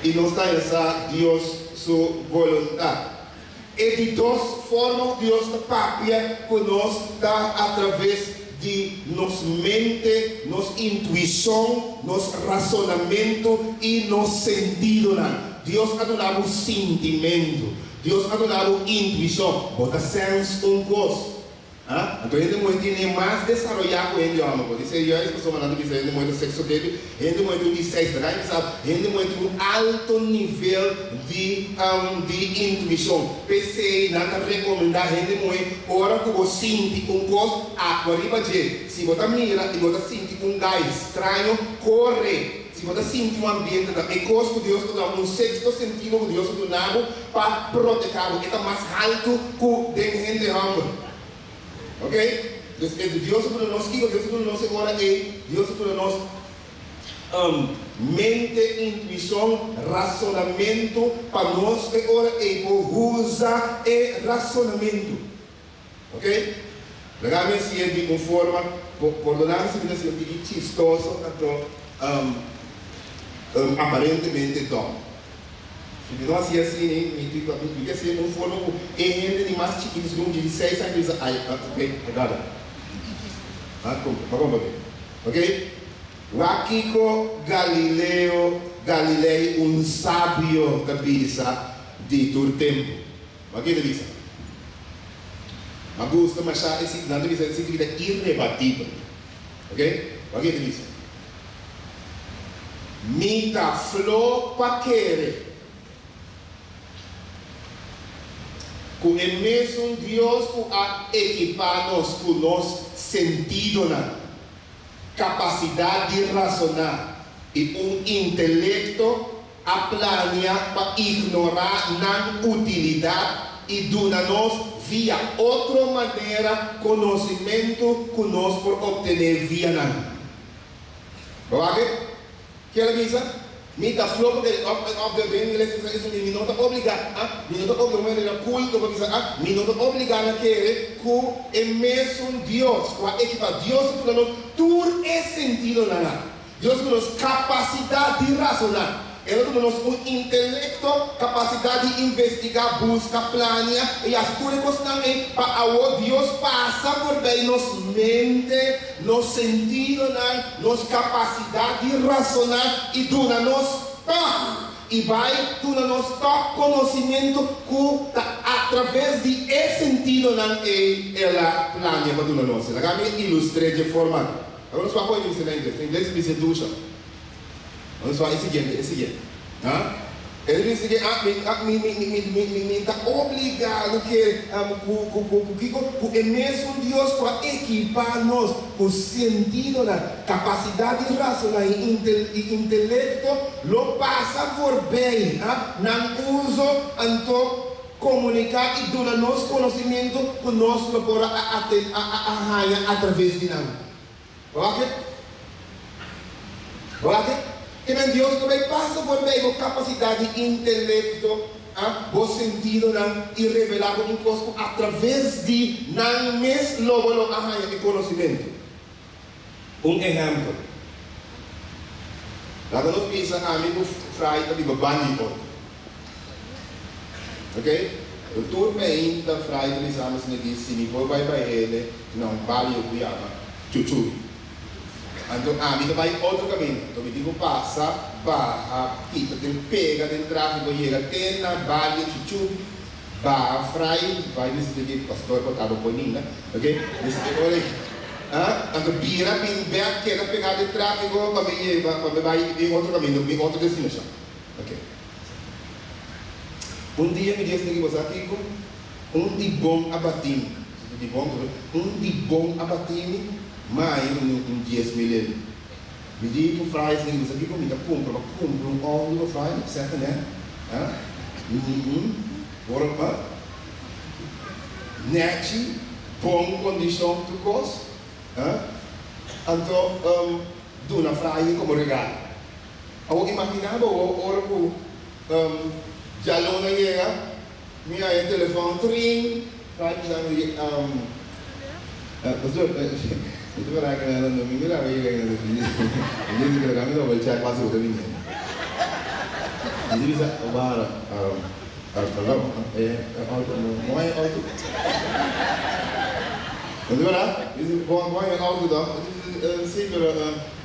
I nos ta haña sa Dios su boluntat. E di dos forma ku Dios ta papia ku nos ta atraves di nos mente, nos intuishon, nos rasonamentu i nos sentidonan. Dios a duna bo sintimentu. Dios a duna bo intuishon. Bo ta sèns un kos. Ha? Anto hende muhé tine mas desaroyá ku hende hòmber. Bo di ser juist pasobra nan ta bisa hende muhé ta sexo débil. Hende muhé tin un di seis. Laga mi bisa hende muhé tin un alto nivel di di intuishon. P'esei nan ta rekomendá hende muhé ora ku bo sinti un kos, aktua riba dje. Si bo ta mira i bo ta sinti un gai straño, kore. Si bo ta sinti un ambiente ta e kos ku Dios ta duna bo, un sexto sentido ku Dios a duna bo pa protehá bo, e ta mas haltu ku den hende hòmber. Ok? Dus e Dios a duna nos kiko? Dios a duna nos e ora ei, Dios a duna nos mente, intuishon, rasonamentu pa nos e ora ei por usa e rasonamentu. Ok? Laga mi hasié di un forma, pordoná mi si mi ta hasié un tiki chistoso, anto aparentemente dòm. Si mi no hasié asina, mi tin ku mi ke hasié un forma ku e hende di mas chikitu, si un di seis aña, bisa, ai, ok, I got it. A komprendé. Ok? Wak kiko Galileo. Galilei un sabio ta bisa di tur tempu. Ma ke ta bisa? Ma gusta mashá e sitio, nan ta bisa e sitio ki ta irebatibel. Ok? Ma ke ta bisa? Mi ta flo pa kere ku e mesun Dios ku a ekipá nos ku nos sentidonan, kapasidat di rasoná i un intelekto a plania pa ignorá nan utilidat i duna nos via otro manera konosimentu ku nos por optené via nan. Bo wak e? Kier a bisa, Mi ta flo pa kere, òf òf den den ingles ta bisa esun, mi no ta obligá, ah, mi no ta obligá, un manera kulto pa bisa, ah, mi no ta obligá na kere ku e mesun Dios ku a ekipá, Dios a duna nos tur e sentidonan aki. Dios duna nos kapasidat di rasoná. El a duna nos un intelekto, kapasidat di investigá, buska, plania i hasi tur e kosnan ei pa awor Dios pasa forbei nos mente, nos sentidonan, nos kapasidat di rasoná i duna nos tòg i bai duna nos tòg konosimentu ku ta atraves di e sentidonan ei el a plania pa duna nos. Laga mi ilustr'é dje forma aki. Awor nos wak hoy bisa na ingles. Na ingles bisa dusha. Nos wak e siguiente, e siguiente. Ha? E ta bisa ke ah mi ah mi mi mi mi mi mi ta obligado ke ku ku ku ku kiko? Ku e mesun Dios ku a ekipá nos ku sentidonan, kapasidat di rasoná i intel i intelekto lo pasa forbei ha nan uso anto komuniká i duna nos konosimentu ku nos lo por a a a a haña atraves di nan. Wak e. Wak e. Ke men Dios ta bai pasa for bei bo kapasidat di intelekto, a, bo sentidonan, i revelá bo un kos ku atraves di nan mes lo bo lo a haña e konosimentu. Un ehèmpel. Laga nos bisa ami ku Fray ta biba ban di otro. Ok? Tur meinta Fray ta bisa ami asina di si mi por bai bai hende na un bario ku yama Chuchuri. Anto ami ta bai otro kaminda. Anto mi tin ku pasa, baha, kita den pega den tráfiko yega te na bario Chuchuri, baha Fray, bai bisa di ki pastor por taba por ninda, ok? Bisa e ora ei, ah, anto bira bin bèk keda pega den tráfiko pa mi yega, pa mi bai den otro kaminda, mi otro destinashon. Ok. Un dia mi dies niki bo sa kiko? Un di bon a bati mi. Di bon, un di bon a bati mi, mai un un dies mil el. Mi di ku Fries niki bo sa kiko? Mi ta kumpra, bo kumpra un outo pa Fries, second hand, ha? Un, ora pa nechi, bon kondishon tur kos, ha? Anto duna Fries komo regalo. Awor imaginá bo awor ora ku djaluna yega, mi haña e telefòn trin, ta bisa mi, Pastor, mi ta para aki nan, mi mira bo yega aki nan, mi dici ku mi double check pa si bo ta bini. Mi ta bisa, wara, perdon, e auto, bo haña e auto? Mi ta para, mi dici, bo haña e auto dòk? Mi dici, si, pero.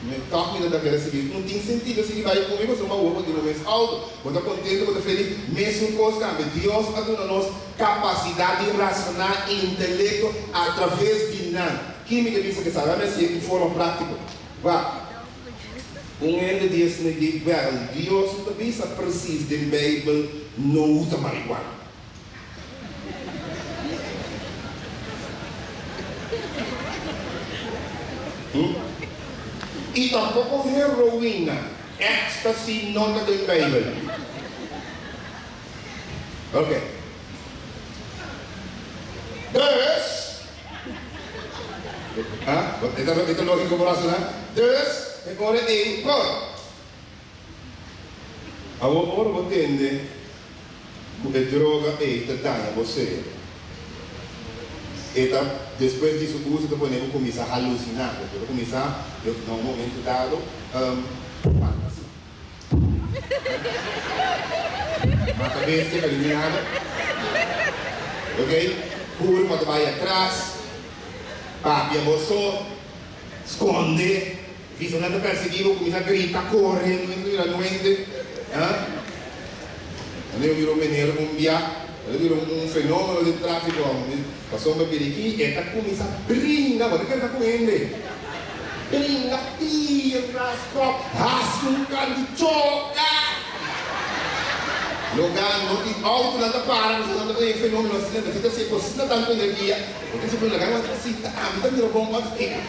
Mi tòg mi ta ta kere sigui. Un tin sentido sigui bai ku mi pasobra awor bo tin bo mes outo. Bo ta kontento, bo ta felis. Mesun kos tambe, Dios a duna nos kapasidat di rasoná i intelekto atraves di nan. Ki mi ta bisa ku esaki? Ami a siña un forma práktiko. Wak, un hende di esne di, Wèl, Dios no ta bisa presis den Beibel no usa marihuana. I tampoko heroina, ecstasy no ta den Bijbel. Ok. Dus, ah, e ta e ta lógico por asina? Dus, e ora ei por. Awor ora bo tende ku e droga ei ta daña bo serebro, e ta despues di su uso ta pone bo kuminsá halusiná, bo ta kuminsá na un momento dado mata si. Mata bestia pa di nada, ok, puru pa ta bai atras, papia bo so, skonde. Bisa nan ta persiguí bo, kuminsá grita, kore, no mira nuente. Ha? Nan a bira un meneer un bia, el a bira un fenómeno den tráfiko. Pasobra bira aki, e ta kuminsá bringa, bo ta kere ta ku hende. Bringa, tira, skòp, hasi un kan di choka. Logá no tin outonan ta para, pasobra nan ta den e fenómeno asina, nan ta hasi asina tantu energia. Bo ta siempre laga wak si ta ami ta mira bon of kiko.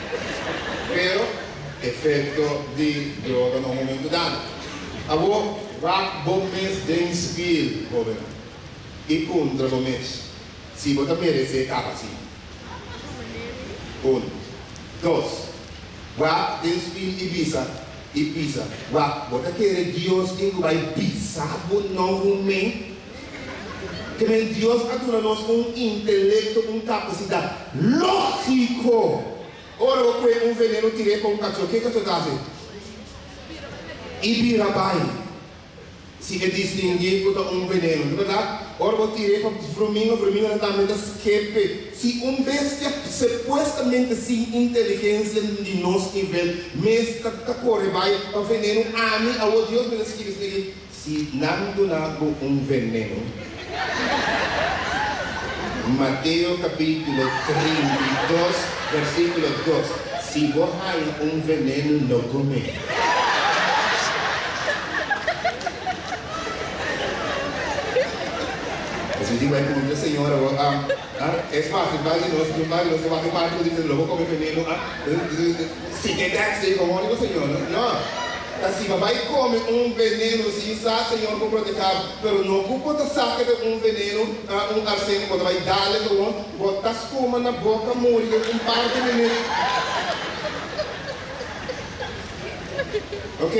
Pero efecto di droga na un momento dado. Awor wak bo mes den spiel, hobennan, y puntra bo mes si bo ta merece caba asina. Un. Dos. Wak den spiel y bisa y bisa, wak, bo ta kere Dios tin cu bay bisa bo no un me? Ke men Dios a duna nos un intelecto, un capacidad logico. Ora bo kue un veneno tir'é pa un cacho, ke cacho ta haci? I bira bai. Si e distinguí cu ta un veneno, ta berdad? Ora bo tir'é pa vruminga, vruminganan tambe ta skepe. Si un bestia supuestamente sin inteligencia di nos nivel mes ta core bai pa veneno, ami awor Dios mi ta skibi esaki, Si nan duna bo un veneno. Mateo capítulo 32 versículo 2, Si bo haña un veneno no come. Esei di bai puntra señora bo a es mas di bai di nos di un bai di nos ta wak e parti ku di lo bo come veneno a si ke taxi como di bo señora no. Ta si bo bai come un veneno sin sa Señor por proteha bo, pero no cu bo ta saca den un veneno un arsenico bo ta bai dale gewoon, bo ta scuma na boca muri den un par di minuut. Ok,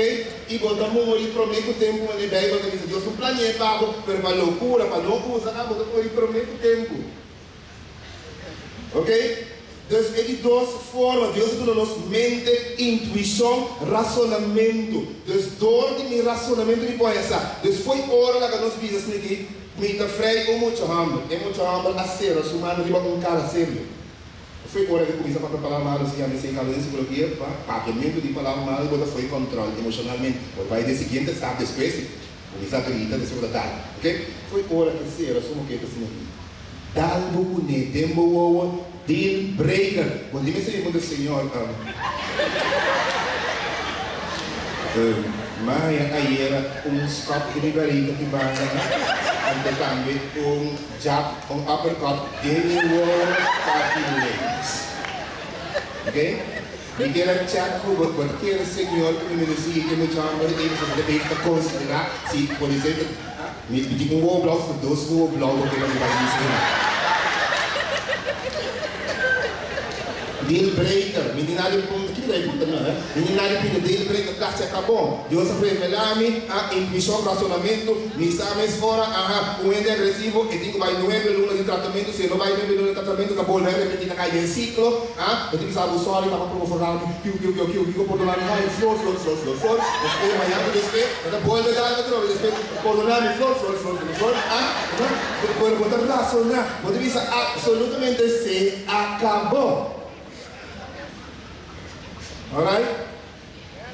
y bo ta muri prome cu tempo manera Bijbel ta bisa Dios no planea pa bo, pero pa locura, pa no usa abo ta muri prome cu tempo. Ok? Dus e di dos forma, Dios a duna nos mente, intuishon, rasonamentu. Dus dor di mi rasonamentu mi por hesa. Dus fo'i ora laga nos bisa asina ki mi ta frei un mucha hòmber. E mucha hòmber a sera su man riba un kara serio. Fo'i ora ke kuminsá papia palabra malu si yama esei kaba den sikologia pa papiamentu di palabra malu bo ta fo'i kòntròl emoshonalmente. Bo bai den siguiente stap despues si kuminsá grita despues bo ta tardi. Ok? Fo'i ora ke sera su moketa asina ki. Dal bo kuné den bo wowo, deal breaker. Bo dime si mi puntra Señor, Maya ayera un skòp den mi barika ki banda, anto tambe un jab, un uppercut den mi wowo parti links. Ok? Mi kier a check ku bo, bo ta kere Señor ku mi meresí ke mucha hòmber ei pasobra mi ta bezig ta konsiderá si polisé ta. Mi tin un wowo blou, si dos wowo blou bo ke pa mi bai bisa nan. Deal breaker, mi tin nada di punta, kiko ta e punta nan, eh? Mi tin nada di pidi deal breaker, ta si a ta bon. Dios a revelá mi, ah, intuishon, rasonamentu, mi sa mes ora, aha, un hende agresivo, e tin ku bai nuebe luna di tratamentu, si e no bai nuebe luna di tratamentu, ta bolbe a repetí, ta kai den siklo, ah, e tin bisa bo sòri, tabata proba forá mi, kiu, kiu, kiu, kiu, kiko pordoná mi, ai, flor, flor, flor, flor, flor, despues mañana ku despues, e ta bolbe dal otro, despues. Pordoná mi, flor, flor, flor, flor, flor, ah, no, pero bo ta razoná, bo ta bisa absolutamente se acabó. Alright?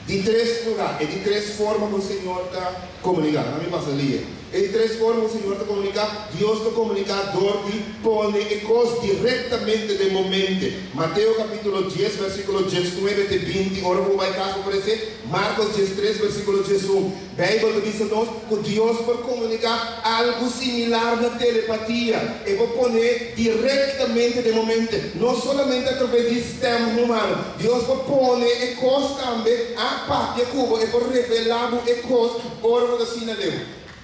Di tres lugá, e di tres forma ku Señor ta komuniká. Laga mi pasa lie. E di tres forma ku Señor ta komuniká, Dios ta komuniká dor di pone e kos direktamente den bo mente. Mateo kapítulo dies, versíkulo diesnuebe te binti, ora ku bo bai kas bo por esei. Markos diestres, versíkulo diesun. Bijbel ta bisa nos cu Dios por comunica algo similar na telepatia. E por pone directamente den bo mente, no solamente a traves di stem humano. Dios por pone e cos tambe a papia cu bo, e por revela bo e cos ora bo ta asina leu.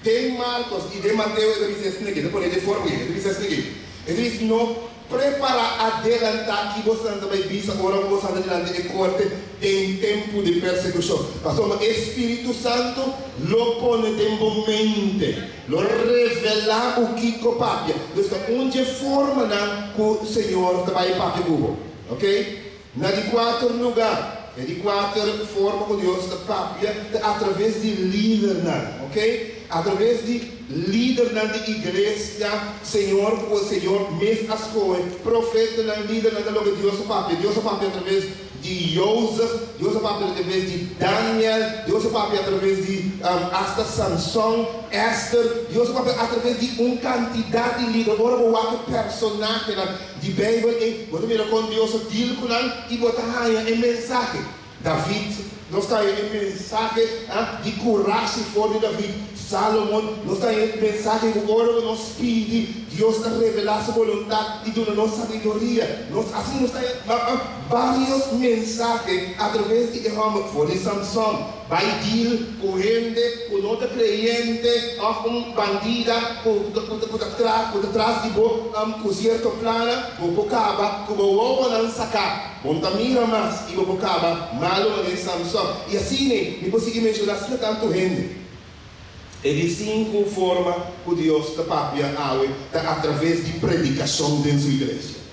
Den Marcos y den Mateo e ta bisa esaki, e ta pone den forma aki, e ta bisa esaki, e ta bisa no. Prepará adelantá ki boso ta bai bisa ora ku boso anda dilanti e korte den tempu di persekushon. Pasobra e spiritu santu lo pone den bo mente, lo revelá bo kiko papia. Dus ta un dje formanan ku Señor ta bai papia ku bo. Oke? Na di kuater lugá, e di kuater forma ku Dios ta papia ta atraves di lidernan, ok? Atraves di lidernan di iglesia, Señor ku Señor mes a skohe, profetanan, lidernan ta loke Dios a papia. Dios a papia atraves. di Jozef, Dios a papia atraves di Daniel, Dios a papia atraves di asta Samson, Esther, Dios a papia atraves di un kantidat di lider. Ora bo wak e personahenan di Beibel ei, bo ta mira kon Dios a deal ku nan i bo ta haña e mensahe. David, nos ta haña e mensahe di kurashi for di David. Salomon, nos ta haña e mensahe ku ora ku nos pidi, Dios ta revelá su boluntat i duna nos sabiduria. Nos asina nos ta haña vários mensahe atraves di e hòmber, for di Samson. Bai deal ku hende ku no ta kreyente òf un bandida ku ta ku ta tras di bo ku sierto plannan, bo por kaba ku bo wowonan saká. Bo no ta mira mas i bo por kaba malu manera Samson. I asina mi por sigui menshoná asina tantu hende. E di sinku forma ku Dios ta papia awe ta atraves di predikashon den su iglesia.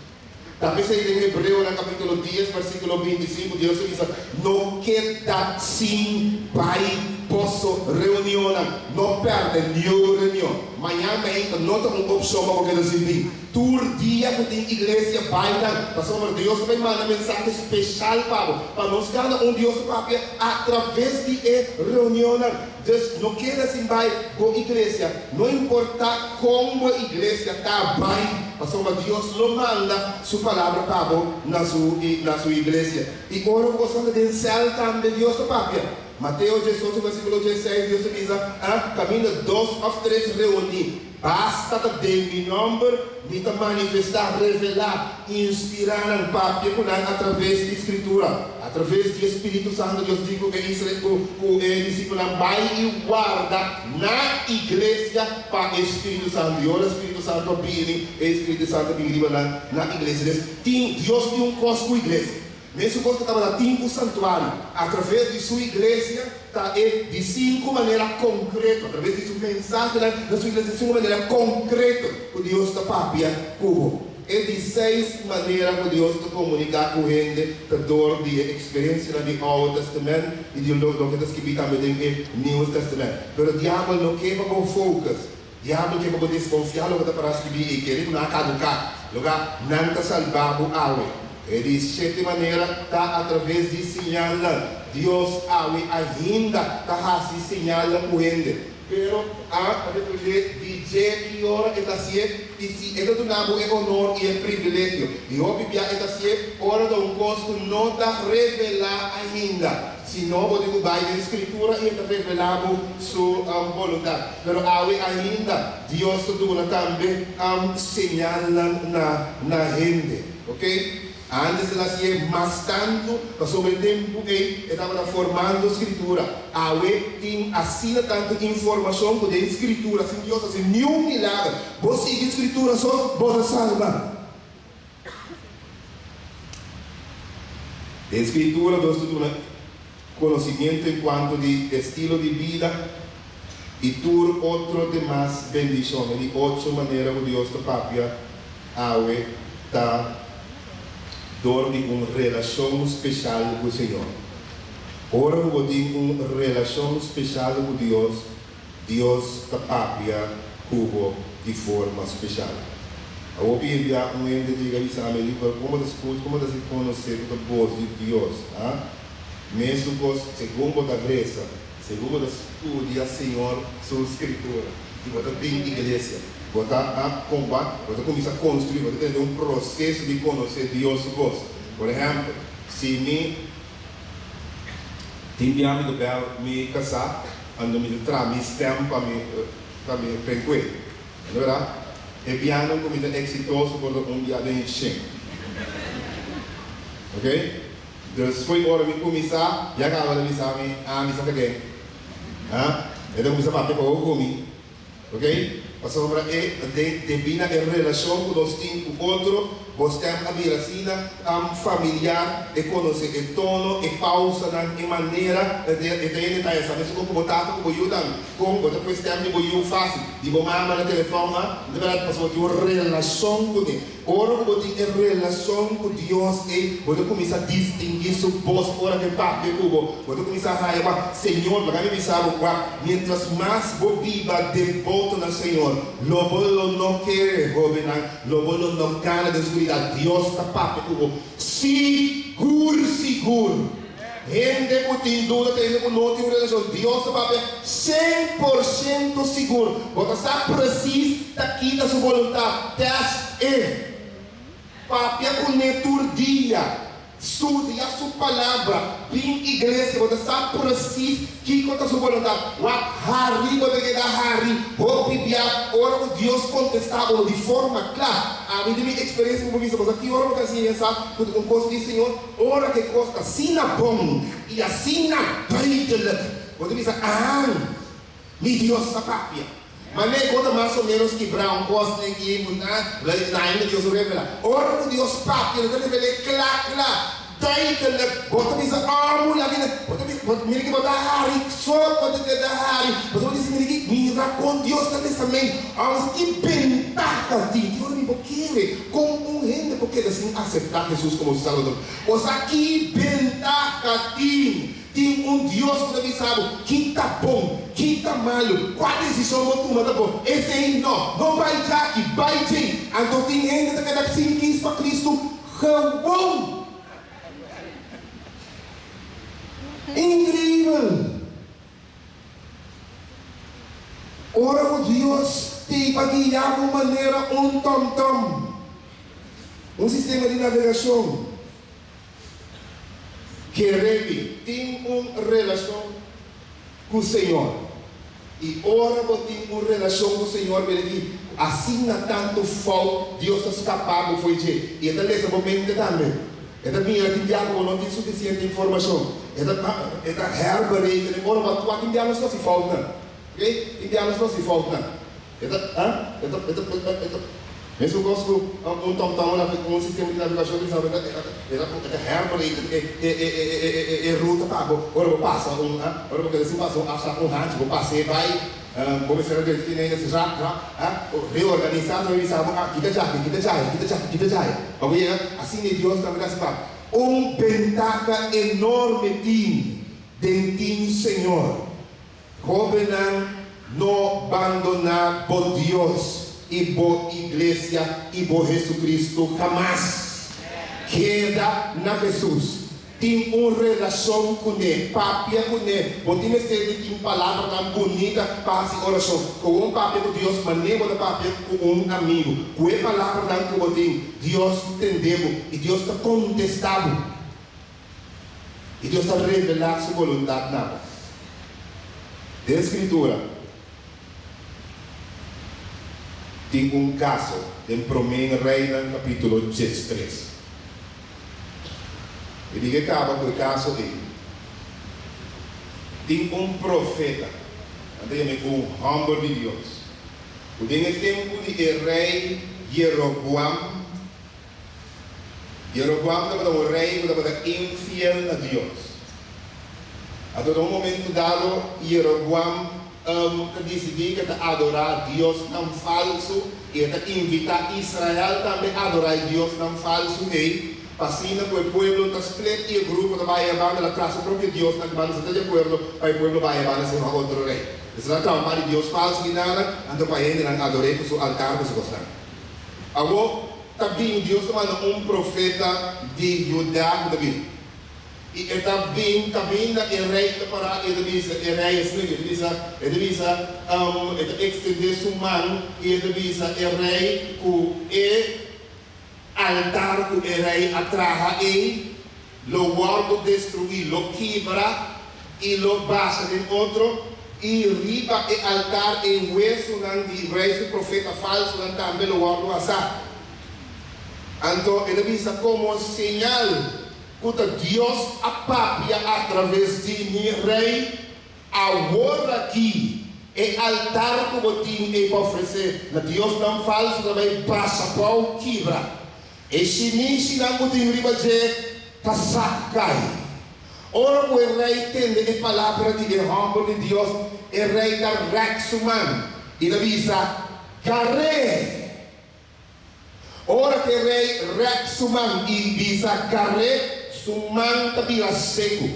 Ta p'esei den Hebreonan kapítulo dies versíkulo 25 Dios ta bisa, No keda sin bai boso reunionnan, no pèrdè niun reunion. Mañan meinta no ta un opshon pa bo keda sin bin. Tur dia ku tin iglesia bai nan, pasobra Dios ta bai manda mensahe speshal pa bo. Pa nos gana un Dios ta papia atraves di e reunionnan. Dus no keda sin bai bo iglesia, no importa kon bo iglesia ta, bai, pasobra Dios lo manda su palabra pa bo na su na su iglesia. I ora ku bo santa den sèl tambe Dios ta papia. Mateo 18 versikulo 16 Dios ta bisa, A kaminda dos òf tres reuní, basta ta den mi nòmber, mi ta manifestá, revelá, inspirá nan, papia ku nan atraves di Skritura. Atraves di e Spiritu Santu Dios di ku e Israel ku ku e disipelnan bai i warda na iglesia pa e Spiritu Santu. I ora e Spiritu Santu a bini, e Spiritu Santu a bini riba nan na iglesia. Des tin Dios tin un kos ku iglesia. Mesun kos ku tabata tin ku santuario. Atraves di su iglesia ta e di sinku manera konkreto, atraves di su mensahenan na su iglesia, di sinku manera konkreto ku Dios ta papia ku bo. E di seis manera ku Dios ta komuniká ku hende ta dor di e eksperensianan di Oude Tèstamènt i di loke ta skibí tambe den e Nieuwe Tèstamènt. Pero Diabel no ke pa bo focus. Diabel ke pa bo deskonfiá loke ta pará skibí i kere ku nan a kaduká. Loke nan ta salbá bo awe. E di shete manera ta atraves di siñalnan. Dios awe ainda ta hasi siñalnan ku hende. Pero a reprendé di dje ki ora e ta hasié i si e ta duna bo e onor i e privilegio. I hopi bia e ta hasié ora ta un kos ku no ta revelá ainda, sino bo tin ku bai den Skritura i e ta revelá bo su boluntat. Pero awe ainda Dios ta duna tambe señalnan na na hende. Oke. Antes el a hasié mas tantu, pasobra e tempu ei e tabata formando Skritura. Awe tin asina tantu informashon ku den Skritura, sin Dios hasi niun milager, bo sigui Skritura so, bo ta salba. Den Skritura Dios ta duna konosimentu en kuanto di estilo di bida i tur otro demas bendishon. E di ocho manera ku Dios ta papia awe ta dor di un relashon speshal ku Señor. Ora ku bo tin un relashon speshal ku Dios, Dios ta papia ku bo di forma speshal. Awor Biblia un hende ta yega bisa mi, Pero kon bo ta skucha, kon bo ta hasi konosé ku ta bos di Dios? Ha? Mesun kos, segun bo ta resa, segun bo ta studia Señor su Skritura i bo ta bin iglesia, bo ta a komba, bo ta kuminsá konstruí, bo ta tene un proseso di konosé Dios su bos. Por ehèmpel, si mi tin bia mi ta bèl mi kasá, anto mi ta traha mi stèm pa mi pa mi penkué. No bèrdat? E bianan ku mi ta eksitoso por ta un bia den shen. Oke? Dus fo'i ora mi kuminsá, ya kaba ta bisa mi, ah mi sa ta ken. Ha? E ta kuminsá papia poko ku mi. Ok? Pasobra e den debí na e relashon ku nos tin ku otro, bo stèm a bira asina familiar, e konosé e tono, e pausanan, e manera, e ta e detaye. Sa mesun kon ku bo tata ku bo yu tambe. Kon bo ta pue stèm di bo yu fásil, di bo mama na telefòn, ha? No ta bèrdat? Pasobra bo tin un relashon kuné. Ora ku bo tin e relashon ku Dios ei, bo ta kuminsá distinguí Su bos ora ku e papia ku bo. Bo ta kuminsá haña, Wak, Señor, laga mi bisa bo, wak, miéntras mas bo biba deboto na Señor, Señor, lo bo lo no kere, hóbennan, lo bo lo no kana den skuridat. Dios ta papia ku bo sigur sigur. Hende ku tin duda ta hende ku no tin un relashon. Dios ta papia 100% sigur. Bo ta sa presis ta ki ta su boluntat. Tèst e. Papia kuné tur dia. Studia su Palabra. Bin iglesia. Bo ta sa presis kiko ta su boluntat. Wak hari bo ta keda hari hopi bia ora ku Dios kontestá bo di forma kla. Ami di mi eksperensia mi por bisa bo sa ki ora bo ta siña sa ku ta un kos di Señor? Ora ku e kos ta asina bon i asina duidelijk, bo ta bisa, Aan! Mi Dios ta papia. Manera ku ta mas o ménos kibrá un kos den i ku ta na ainda Dios no revelá. Ora ku Dios papia, lo ta revel'é kla kla, duidelijk. Bo ta bisa, Oh, mula mi na. Bo ta bisa, bo mira ki bo ta hari so bo ta keda hari. Pasobra bo ta bisa, Mira ki, mira kon Dios ta bisa men. Aunke ki bentaha tin, ki ora mi por kere kon un hende por keda sin aseptá Hesus komo su Salbador? Bo sa ki bentaha tin? Tin un Dios ku ta bisa bo ki ta bon, ki ta malu, kua desishon bo tuma ta bon. Esei no. No bai djaki, bai djei. Anto tin hende ta keda sin kis pa Kristu gewoon. Inkreibel! Ora ku Dios tei pa guia bo manera un tòmtòm, un sistema di navegashon. Kere mi tin un relashon ku Señor. I ora bo tin un relashon ku Señor, bira di asina tantu fout Dios ta skapa bo fo'i dje. I e ta lesa bo mente tambe. E ta mira tin bia ku bo no tin sufisiente informashon. E ta e ta herberekenen ora bo a tua. Tin bia nos ta hasi foutnan. Oke? Tin bia nos ta hasi foutnan. E ta, ha? E ta, e ta, e ta, e ta mesun kos ku un tomtom of un sistema di navegashon di sabi, e ta, e ta, e ta herbereken e, e, e, e, e, e, e ruta pa bo ora bo pasa un, ha? Ora bo keda sin pasa un afslag, un hanchi, bo pas'é bai, bo mester a drenta tin hende si rap, rap, ha? Reorganisá, ta bisa bo, ah, kita djaki, kita djaya, kita djaki, kita djaya, pa bo yega. Asina e Dios tambe ta hasi pa bo. Un bentaha enorme tin den tin Señor. Hóbennan, no bandoná bo Dios i bo Iglesia i bo Jesucristo hamas. Keda na Jesus. Tin un relashon kuné. Papia kuné. Bo tin mester di tin palabranan bunita pa hasi orashon. Ku un papia ku Dios manera bo ta papia ku un amigu. Ku e palabranan ku bo tin, Dios tende bo i Dios ta kontestá bo. I Dios ta revelá Su boluntat na bo. Den Skritura tin un kaso den Promé Reinan kapítulo 13. Mi tin ke kaba ku e kaso ei. Tin un profeta, nan ta yam'é un hòmber di Dios, ku den e tempu di e rei Jeroboam, Jeroboam tabata un rei ku tabata infiel na Dios. Anto na un momentu dado, Jeroboam ta disidí ku e ta adorá diosnan falsu i e ta invitá Israel tambe adorá e diosnan falsu ei, pa asina ku e pueblo ta split i e grupo ta bai e banda la tras su propio diosnan ku banda sa ta di akuerdo pa e pueblo bai e banda sino a otro rei. Esnan ta un par di dios falsu di nada, anto pa hendenan ador'é ku su altar ku su kosnan. Awor ta bin, Dios ta manda un profeta di Judá ku ta bin. I e ta bin kaminda e rei ta pará i e ta bisa e rei asina aki, e ta bisa, e ta bisa, e ta ekstendé su man i e ta bisa e rei ku e altar ku e rei a traha ei lo wòrdu destruí, lo kibra i lo basha den otro, i riba e altar e wesunan di rei su profeta falsunan tambe lo wòrdu hasá. Anto e ta bisa komo señal ku ta Dios a papia atraves di mi, Rei, awor aki e altar ku bo tin ei pa ofresé na diosnan falsu ta bai basha bou kibra. E shinishinan ku tin riba dje ta sak kai. Ora ku e rei tende e palabra di e hòmber di Dios, e rei ta rèk su man i ta bisa, Gar'é! Ora ku e rei rèk su man i bisa, Gar'é! Su man ta bira seku,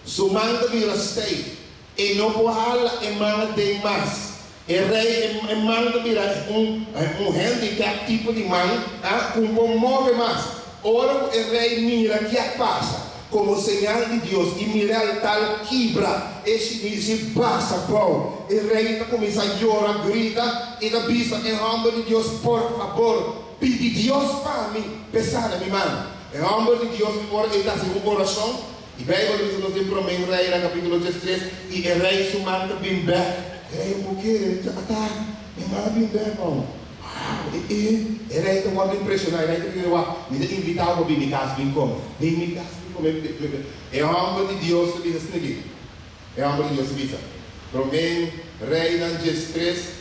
su man ta bira steif. E no por hala e man aden mas. E rei e man ta bira un un handicap tipo di man a ku no por move mas. Ora ku e rei mira ki a pasa, komo señal di Dios i mira e altar kibra, e shinishi basa bou. E rei ta kuminsá yora, grita i ta bisa e hòmber di Dios, Por fabor, pidi Dios pa mi p'e sana mi man. E hòmber di Dios ora ei ta hasi un orashon, I Bijbel ta bisa nos den Promé Reinan capítulo 13, I e rei su man ta bin bek. E rei un por kere, ta ata, mi man a bin bek man. Wow! E e e rei ta wòrdu impreshoná, e rei ta bisa, Wak, mi ta invitá bo pa bin mi kas bin kome. Bin mi kas bin kome. E hòmber di Dios ta bisa asina aki. E hòmber di Dios ta bisa, Promé Reinan 13,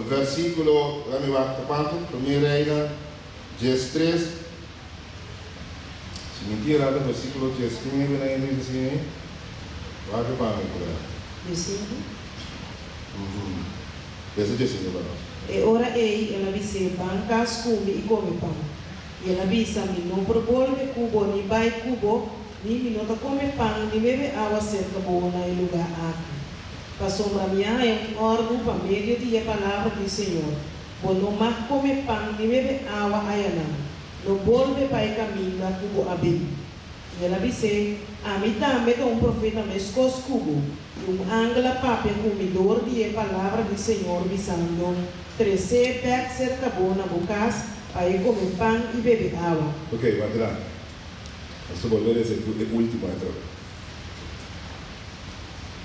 versíkulo, laat mi wak ta kuantu, Promé Reinan 13. Si mi tira ta versíkulo 19 na e bisa asina ei, wak pa mi por a. Diesinku? Lesa 15 pa nos. E ora ei el a bis'é, Ban kas ku mi i kome pan. I el a bisa, Mi no por bolbe ku bo ni bai ku bo, ni mi no ta kome pan ni bebe awa serka bo na e lugá aki. Pasobra mi a haña un òrdu pa medio di e palabra di Señor, Bo no mag kome pan ni bebe awa ayanan. No bolbe pa e kaminda ku bo a bin. I el a bis'é, Ami tambe ta un profeta meskos ku bo, i un angel a papia ku mi dor di e palabra di Señor, bisando, Tres'é bèk serka bo na bo kas pa e kome pan i bebe awa. Ok, wak la. Nos ta bolbe lesa e último atrobe.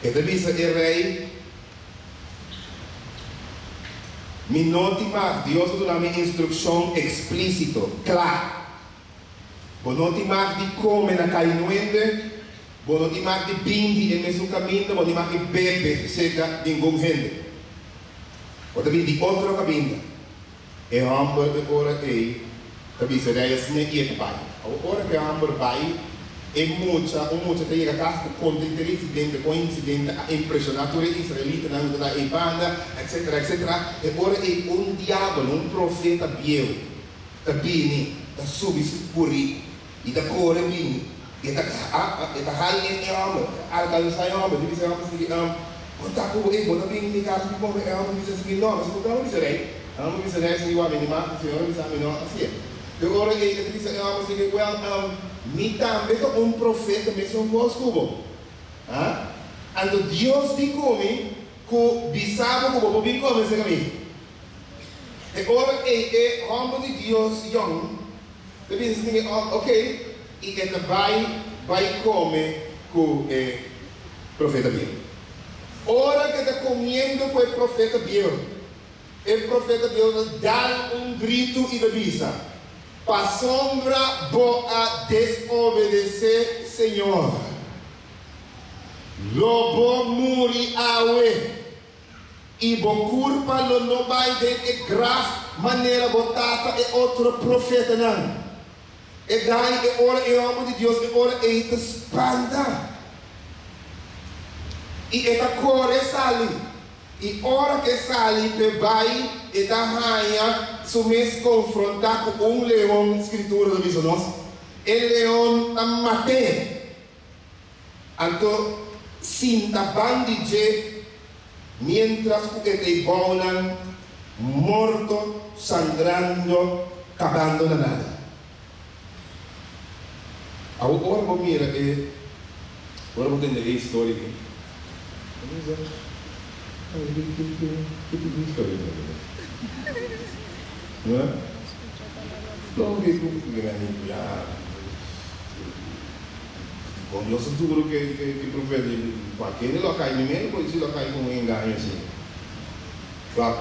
E ta bisa e rei. Mi no tin mag, Dios a duna mi instrukshon eksplísito, kla. Bo no tin mag di kome na kai nuende, bo no tin mag di bin di e mesun kaminda, bo no tin mag di bebe serka ningun hende. Bo ta bin di otro kaminda. E hòmber e ora ei ta bisa rei asina i e ta bai. Awor ora ku e hòmber bai, e mucha, un mucha ta yega kas ta konta henter e insidente, kon e insidente a impreshoná tur e israelitanan ku ta ei banda, etsetera, etsetera. E ora ei un diabel, un profeta bieu, ta bini, ta subi su buriku i ta kore bini, i e ta e ta hai e e hòmber, ta alkansá e hòmber, ta bisa e hòmber asina, Kon ta ku bo? Ey, bo ta bini mi kas mi kome? E hòmber bisa asina, No, mi ta bisa rei. E hòmber bisa rei asina, Wak, mi di mas, señor a bisa mi no hasié. E ora ei e ta bisa e hòmber asina, Wèl, mi tambe ta un profeta mesun kos ku bo. Ha? Anto Dios di ku mi ku bisa bo ku bo por bin kome serka mi. E ora ei e hòmber di Dios yòn ta bisa asina, Oke, i e ta bai bai kome ku e profeta bieu. Ora ku e ta komiendo ku e profeta bieu, e profeta bieu ta dal un gritu i ta bisa, Pasobra bo a desobedesé Señor, lo bo muri awe. I bo kurpa lo no bai den e graf manera bo tata e otro profetanan. E dai e ora e hòmber di Dios e ora ei ta spanta i e ta kore sali. I ora ku e sali p'e bai e ta haña su mes konfrontá ku un leon, Skritura ta bisa nos. E leon ta mat'é. Anto sinta ban di dje mientras ku e ta e bounan morto sangrando kabando na nada. Awor ora bo mira e, ora bo tende e historia aki, bo ta bisa, Ay, ki ki ki ki tipo di historia ta esaki? No? Loke ku ya. Con Dios ta duro ke ke profeta di pa kende lo a kai mi mende por disi lo a kai con un engaño asina. Wak,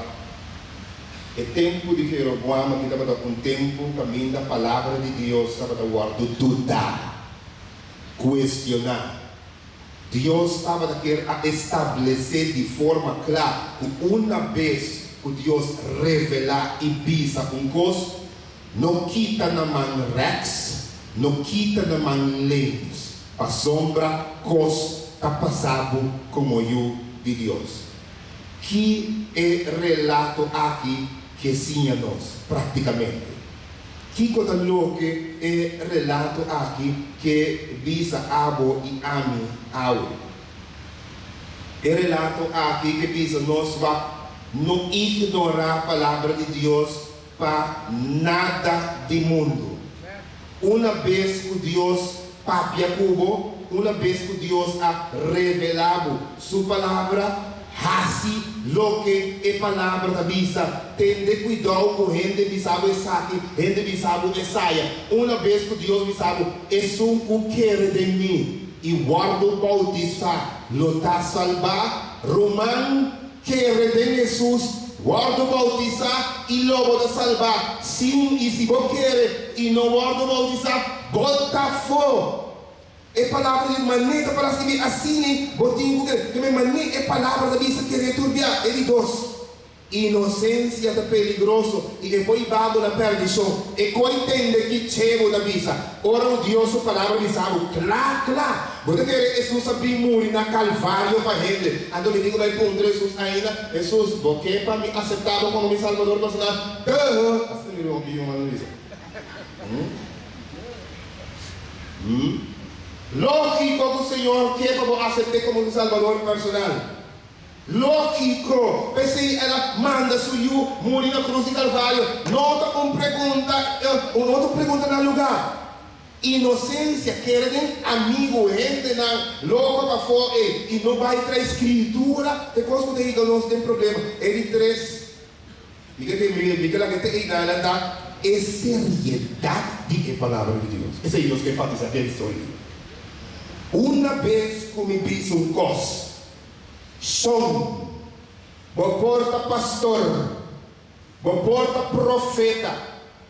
e tempu di Jeroboam aki tabata un tempu kaminda palabra di Dios tabata wòrdu dudá, kuestioná. Dios tabata kier a establesé di forma kla ku una bes ku Dios revelá i bisa un kos, No kita na man rèks, no kita na man links, pasobra kos ta pasa bo komo yu di Dios. Ki e relato aki ke siña nos práktikamente? Kiko ta loke e relato aki ke bisa abo i ami awe? E relato aki ke bisa nos pa no ignorá palabra di Dios pa nada di mundu. Una bes ku Dios papia ku bo, una bes ku Dios a revelá bo su palabra, hasi loke e palabra ta bisa. Tende kuidou ku hende bisa bo esaki, hende bisa bo esaya. Una bes ku Dios bisa bo, Esun ku kere den mi i wòrdu boutisá lo ta salbá, ruman, Kere den Hesus, wòrdu boutisá i lo bo ta salbá. Sin i si bo kere i no wòrdu boutisá, bo ta afó. E palabra di man'é ta para skibí asina, bo tin ku kere. Keme man'é e palabra ta bisa kere tur bia. E di dos, inosensia ta peligroso i e por hiba bo na pèrdishon. E koi tende ki che bo ta bisa. Ora ku Dios su palabra bisa bo kla kla, bo ta kere Hesus a bin muri na Kalvario pa hende. Anto mi tin ku bai puntra Hesus ainda, Hesus, bo ke pa mi aseptá bo komo mi Salbador personal? Duh! Asina mi ruman biba manda bisa. Lógiko ku Señor ke pa bo asept'é komo su Salbador personal. Lógiko, p'esei el a manda su Yu muri na krus di Kalvario. No ta un pregunta, un otro pregunta na lugá. Inosensia, kere den amigu, hendenan loko pafó ei i no bai trae Skritura, ta e kos ku ta higa nos den problema. E di tres, mi ke ke mi ke laga te einan ta e seriedat di e Palabra di Dios. Esei nos ke enfatisá den historia. Una bes ku mi bisa un kos, Son, bo por ta pastor, bo por ta profeta,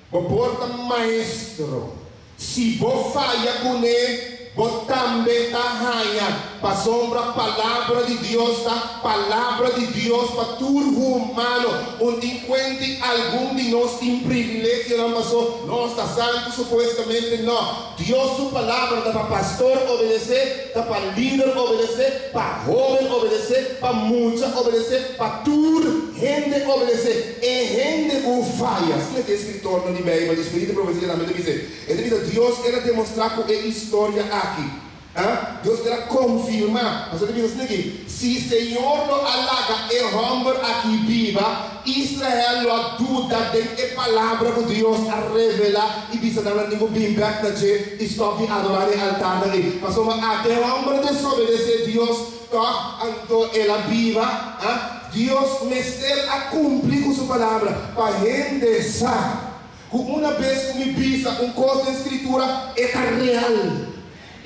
bo por ta maestro, si bo faya kuné, bo tambe ta haña, pasobra palabra di Dios ta palabra di Dios pa tur humano. Un tin kuenti algun di nos tin privilegionan paso nos ta santu? Supuestamente no. Dios su palabra ta pa pastor obedecé, ta pa lider obedecé, pa hoben obedecé, pa mucha obedecé, pa tur hende obedecé. E hende cu faya, asina cu e escritornan di Bijbel di Spiritu di Profecia tambe ta bisa. E ta bisa Dios ker a demostra cu e historia aki. A Dios ker a konfirmá. Pasobra ta bisa asina aki, Si Señor lo a laga e hòmber aki biba, Israel lo a duda den e palabra ku Dios a revelá i bisa nan nan tin ku bin bèk na dje i stòp di adorá den e altarnan ei. Pasobra ata e hòmber a desobedesé Dios, tòg anto el a biba. A Dios mester a kumpli ku su palabra pa hende sa ku una bes ku mi bisa un kos den Skritura, e ta real.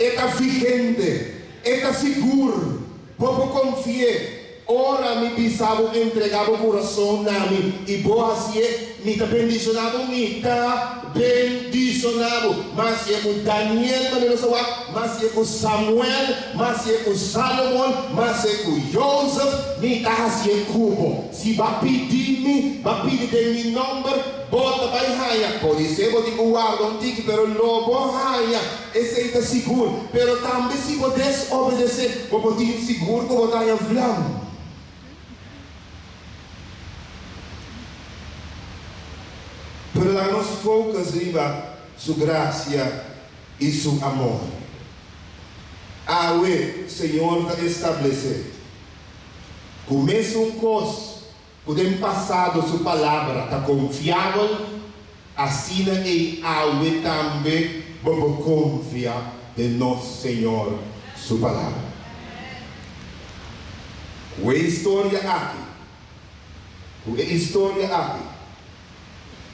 E ta vigente, e ta sigur, bo por konfi'é. Ora mi bisa bo entregá bo kurason na mi i bo hasié, mi ta bendishoná bo, mi ta bendishoná bo. Mas e ku Daniel manera nos a wak, mas e ku Samuel, mas e ku Salomon, mas e ku Jozef, mi ta hasié ku bo. Si bo a pidi mi, bo a pidi den mi nòmber, bo ta bai haña. Podisé bo tin ku warda un tiki, pero lo bo haña. Esei ta sigur, pero tambe si bo desobedesé, bo por tin sigur ku bo ta haña vlam. Pero laga nos focus riba Su grasia i Su amor. Awe Señor ta establesé ku mesun kos Ku den pasado su palabra ta konfiabel, asina ei awe tambe bo por konfia den nos Señor su palabra. Ku e historia aki, ku e historia aki,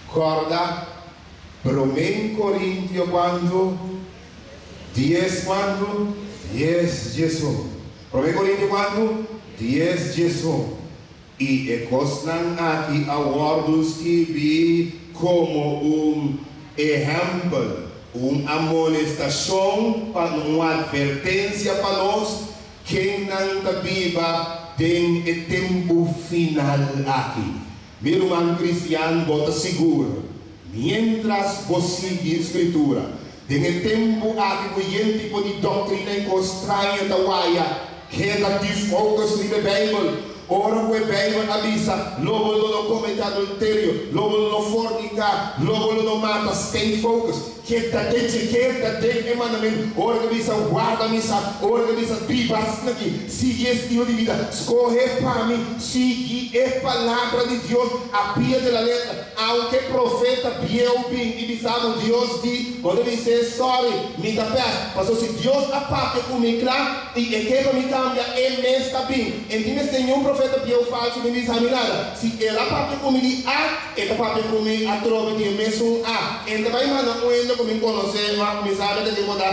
kòrda Promé Korintio kuantu? Dies kuantu? Dies diesun. Promé Korintio kuantu? Dies diesun. I e kosnan aki a wòrdu skibí komo un ehèmpel, un amonestashon pa un atvertensia pa nos, kennan ta biba den e tempu final aki. Mi ruman kristian, bo ta sigur, miéntras bo sigui Skritura, den e tempu aki ku yen tipo di doktrina i kos straño ta waya, keda di focus riba e Beibel. Ora ku e Beibel a bisa, Lo bo lo no kometé adulterio, lo bo lo no forniká, lo bo lo no mata, stay focus. Keda den dje, keda den e mandamentu. Ora ku e bisa, Warda mi sa, ora ku e bisa, Biba asin'aki, sigui e estilo di bida, skohe pa mi, sigui e Palabra di Dios a pie de la letra. Aunke profeta bieu bin i bisa bo Dios di, bo ta bis'é, Sorry, mi ta pèst. Pasobra si Dios a papia ku mi kla i e ke pa mi kambia, e mes ta bin. E tin mester niun profeta bieu falsu bin bisa mi nada. Si el a papia ku mi di A, e ta papia ku mi atrobe di e mesun A. E ta bai manda un hende ku mi konosé, ma mi sabe ta ken bo ta.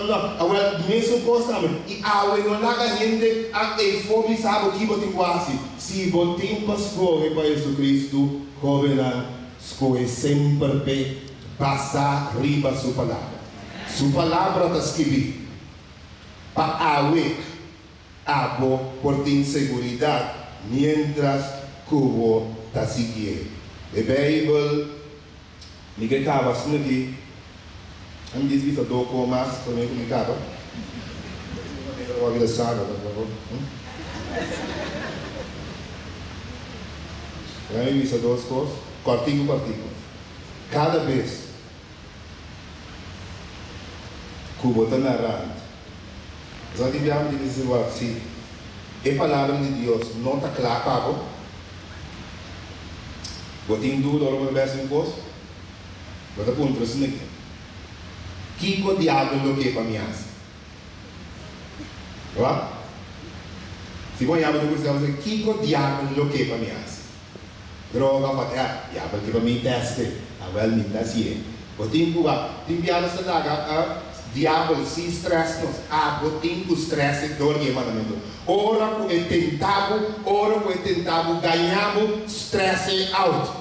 No. Awel, mesun kos tambe. I awe no laga hende a eifó bisa bo ki bo tin ku hasi. Si bo tin pa skohe pa Jesucristo, hobennan, skohe semper p'e basá riba Su Palabra. Su Palabra ta skibí pa awe abo por tin seguridat miéntras ku bo ta siguié. E Beibel, mi ke kaba asina aki, a mi djis bisa do ko mas promé ku mi kaba. Laga mi bisa dos kos, kòrtiku kòrtiku. Kada bes ku bo ta na rant, bo sa di biaha mi di wak si e palabra di Dios no ta kla pa bo, bo tin duda ora bo ta bes un kos, bo ta puntra asina aki, Kiko diabel lo ke pa mi hasi? Wak? Si bo yama ta krusa bo ta kiko diabel lo ke pa mi hasi? Droga of whatever, diabel ke pa mi teste, awel mi ta hasié. Bo tin ku wak, tin bia nos ta laga a diabel si stress nos, abo tin ku stress e dor di e mandamentu. Ora ku e tenta bo, ora ku e tenta bo gaña bo, stress e out.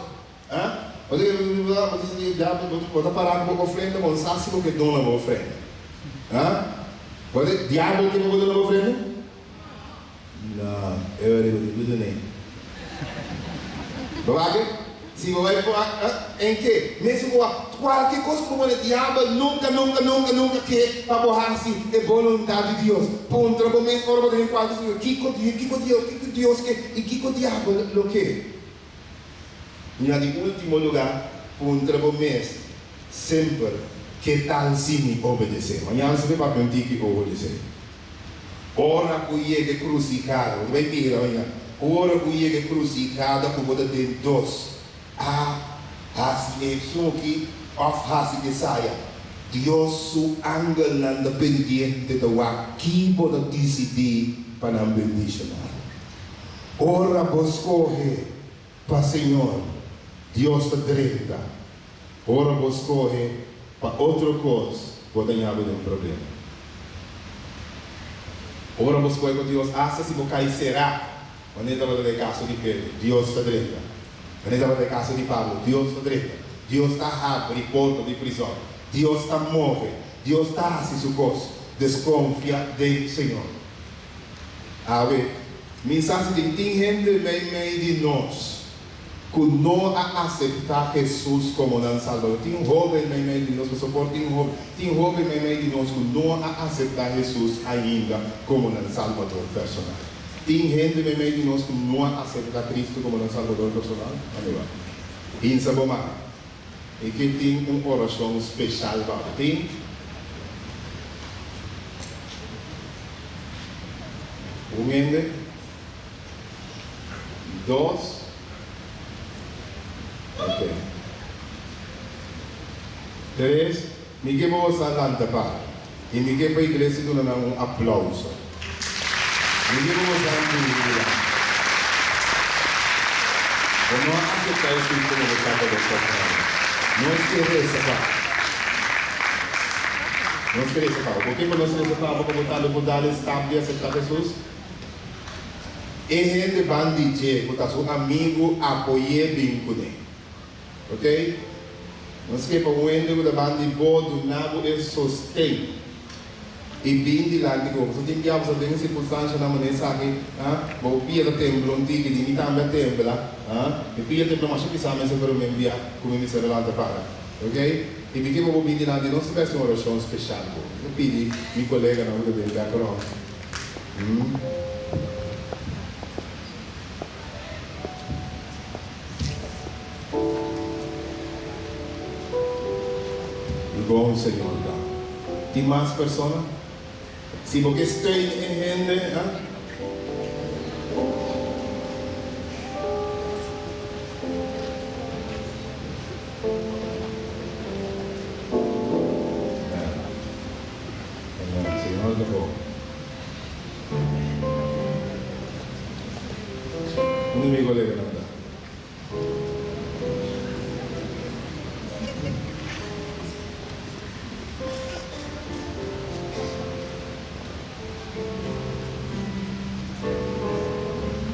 Ha? Bo ta bo ta sinti diabel, bo bo ta para ku bo ofrenda, bo no sa si bo ke duna bo ofrenda. Ha? Bo ta diabel ke bo duna bo ofrenda? No, e ora bo tin ku dun'é. Bo wak? Si bo bai por en ke? Mesun ku wak kualke kos ku bo pone diabel nunka nunka nunka nunka ke pa bo hasi e boluntat di Dios. Puntra bo mes ora bo ta den kualke situashon, kiko kiko Dios kiko Dios ke i kiko diabel lo ke? Na di último lugá, puntra bo mes semper, Ke tal si mi obedesé? Mañana si mi papia un tiki obedesé. Ora ku yega e krusihada, bo ta bai mira mañana, ora ku yega e krusihada ku bo ta den dos, a hasi esun aki òf hasi esaya, Dios su angelnan ta pendiente ta wak ki bo ta disidí pa nan bendishoná. Ora bo skohe pa Señor, Dios ta drenta. Ora bo skohe pa otro kos, bo ta ña bo den problema. Ora bo skohe pa Dios, asta si bo kai será, manera tabata den kaso di Pedro, Dios ta drenta. Manera tabata den kaso di Pablo, Dios ta drenta. Dios ta habri porta di prizòn. Dios ta move. Dios ta hasi su kos. Deskonfia den Señor. Awe, mi sa si tin tin hende meimei di nos ku no a aseptá Hesus komo nan Salbador. Tin hóben meimei di nos, pasobra por tin hóben, tin hóben meimei di nos ku no a aseptá Hesus ainda komo nan Salbador personal. Tin hende meimei di nos ku no a aseptá Kristu komo nan Salbador personal? Amiba, hinsa bo man. I ke tin un orashon speshal pa bo. Tin? Un hende? Dos? Ok. Tres? Mi ke bo sa lanta para. I mi ke pa iglesia duna nan un aplauso. Mi ke pa bo sa mira. Bo no a aseptá Hesus komo bo Salbador personal. Nos ke resa pa bo. Nos ke resa pa bo. Bo ke pa nos resa pa bo pa bo tambe por dal e stap di aseptá Hesus? E hende ban di dje ku ta su amigu apoy'é bin kuné. Ok? Nos ke pa un hende ku ta ban di bo duna bo e sosten i bin dilanti ku bo. Pasobra tin bia bo sa den e sirkunstanshanan manera esaki, ha, bo pia ta tembla un tiki, di mi tambe a tembla, ha, mi pia a tembla masha pisá mester pero mi bia ku mi mester a lanta para. Ok? I mi ke pa bo bin dilanti nos ta hasi un orashon speshal ku bo. Mi ta pidi mi koleganan ku ta den background. Bon Señor ta. Tin mas persona? Si bo ke steun e hende, ha? Amen. Señor ta bon. Unda mi coleganan ta?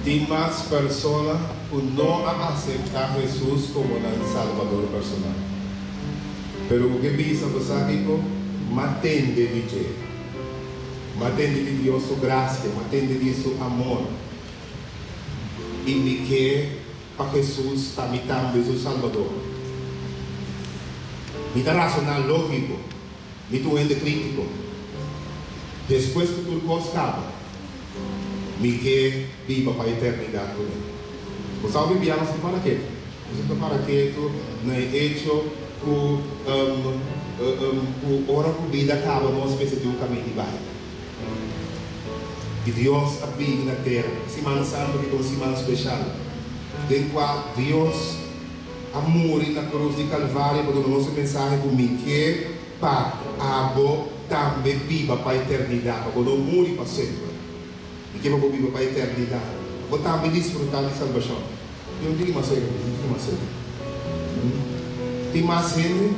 Tin mas persona ku no a aseptá Hesus komo nan Salbador personal. Pero ku ke bisa bo sa kiko? M'a tende di dje. M'a tende di Dios su grasia, m'a tende di su amor. I mi ke pa Hesus ta mi tambe su Salbador. Mi ta rasoná lógiko, mi ta un hende krítiko. Despues ku tur kos kaba, mi ke biba pa eternidat ku El. Bo sa hopi bia nos ta para ketu. Nos ta para ketu na e echo ku ku ora ku bida kaba nos mester tin un kaminda di bai. I Dios a bini na tera. Siman Santu ki ta un siman speshal den kua Dios a muri na krus di Kalvario pa duna nos e mensahe ku mi ke pa abo tambe biba pa eternidat, pa bo no muri pa semper. Mi ke pa bo biba pa eternidat, pa bo tambe disfrutá di salbashon. Tin un tiki mas hende, un tiki mas hende. Tin mas hende?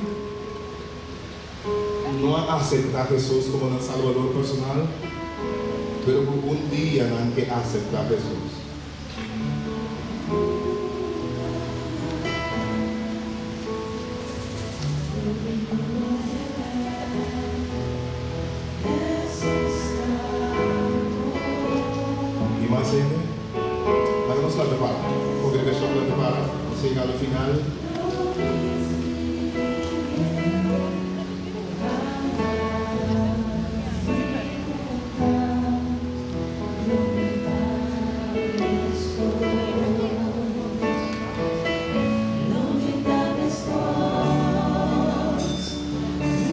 No a aseptá Hesus komo nan Salbador personal, pero ku un dia nan ke aseptá Hesus. I mas hende? Laga nos lanta para. Kongregashon lanta para. Nos a yega al final.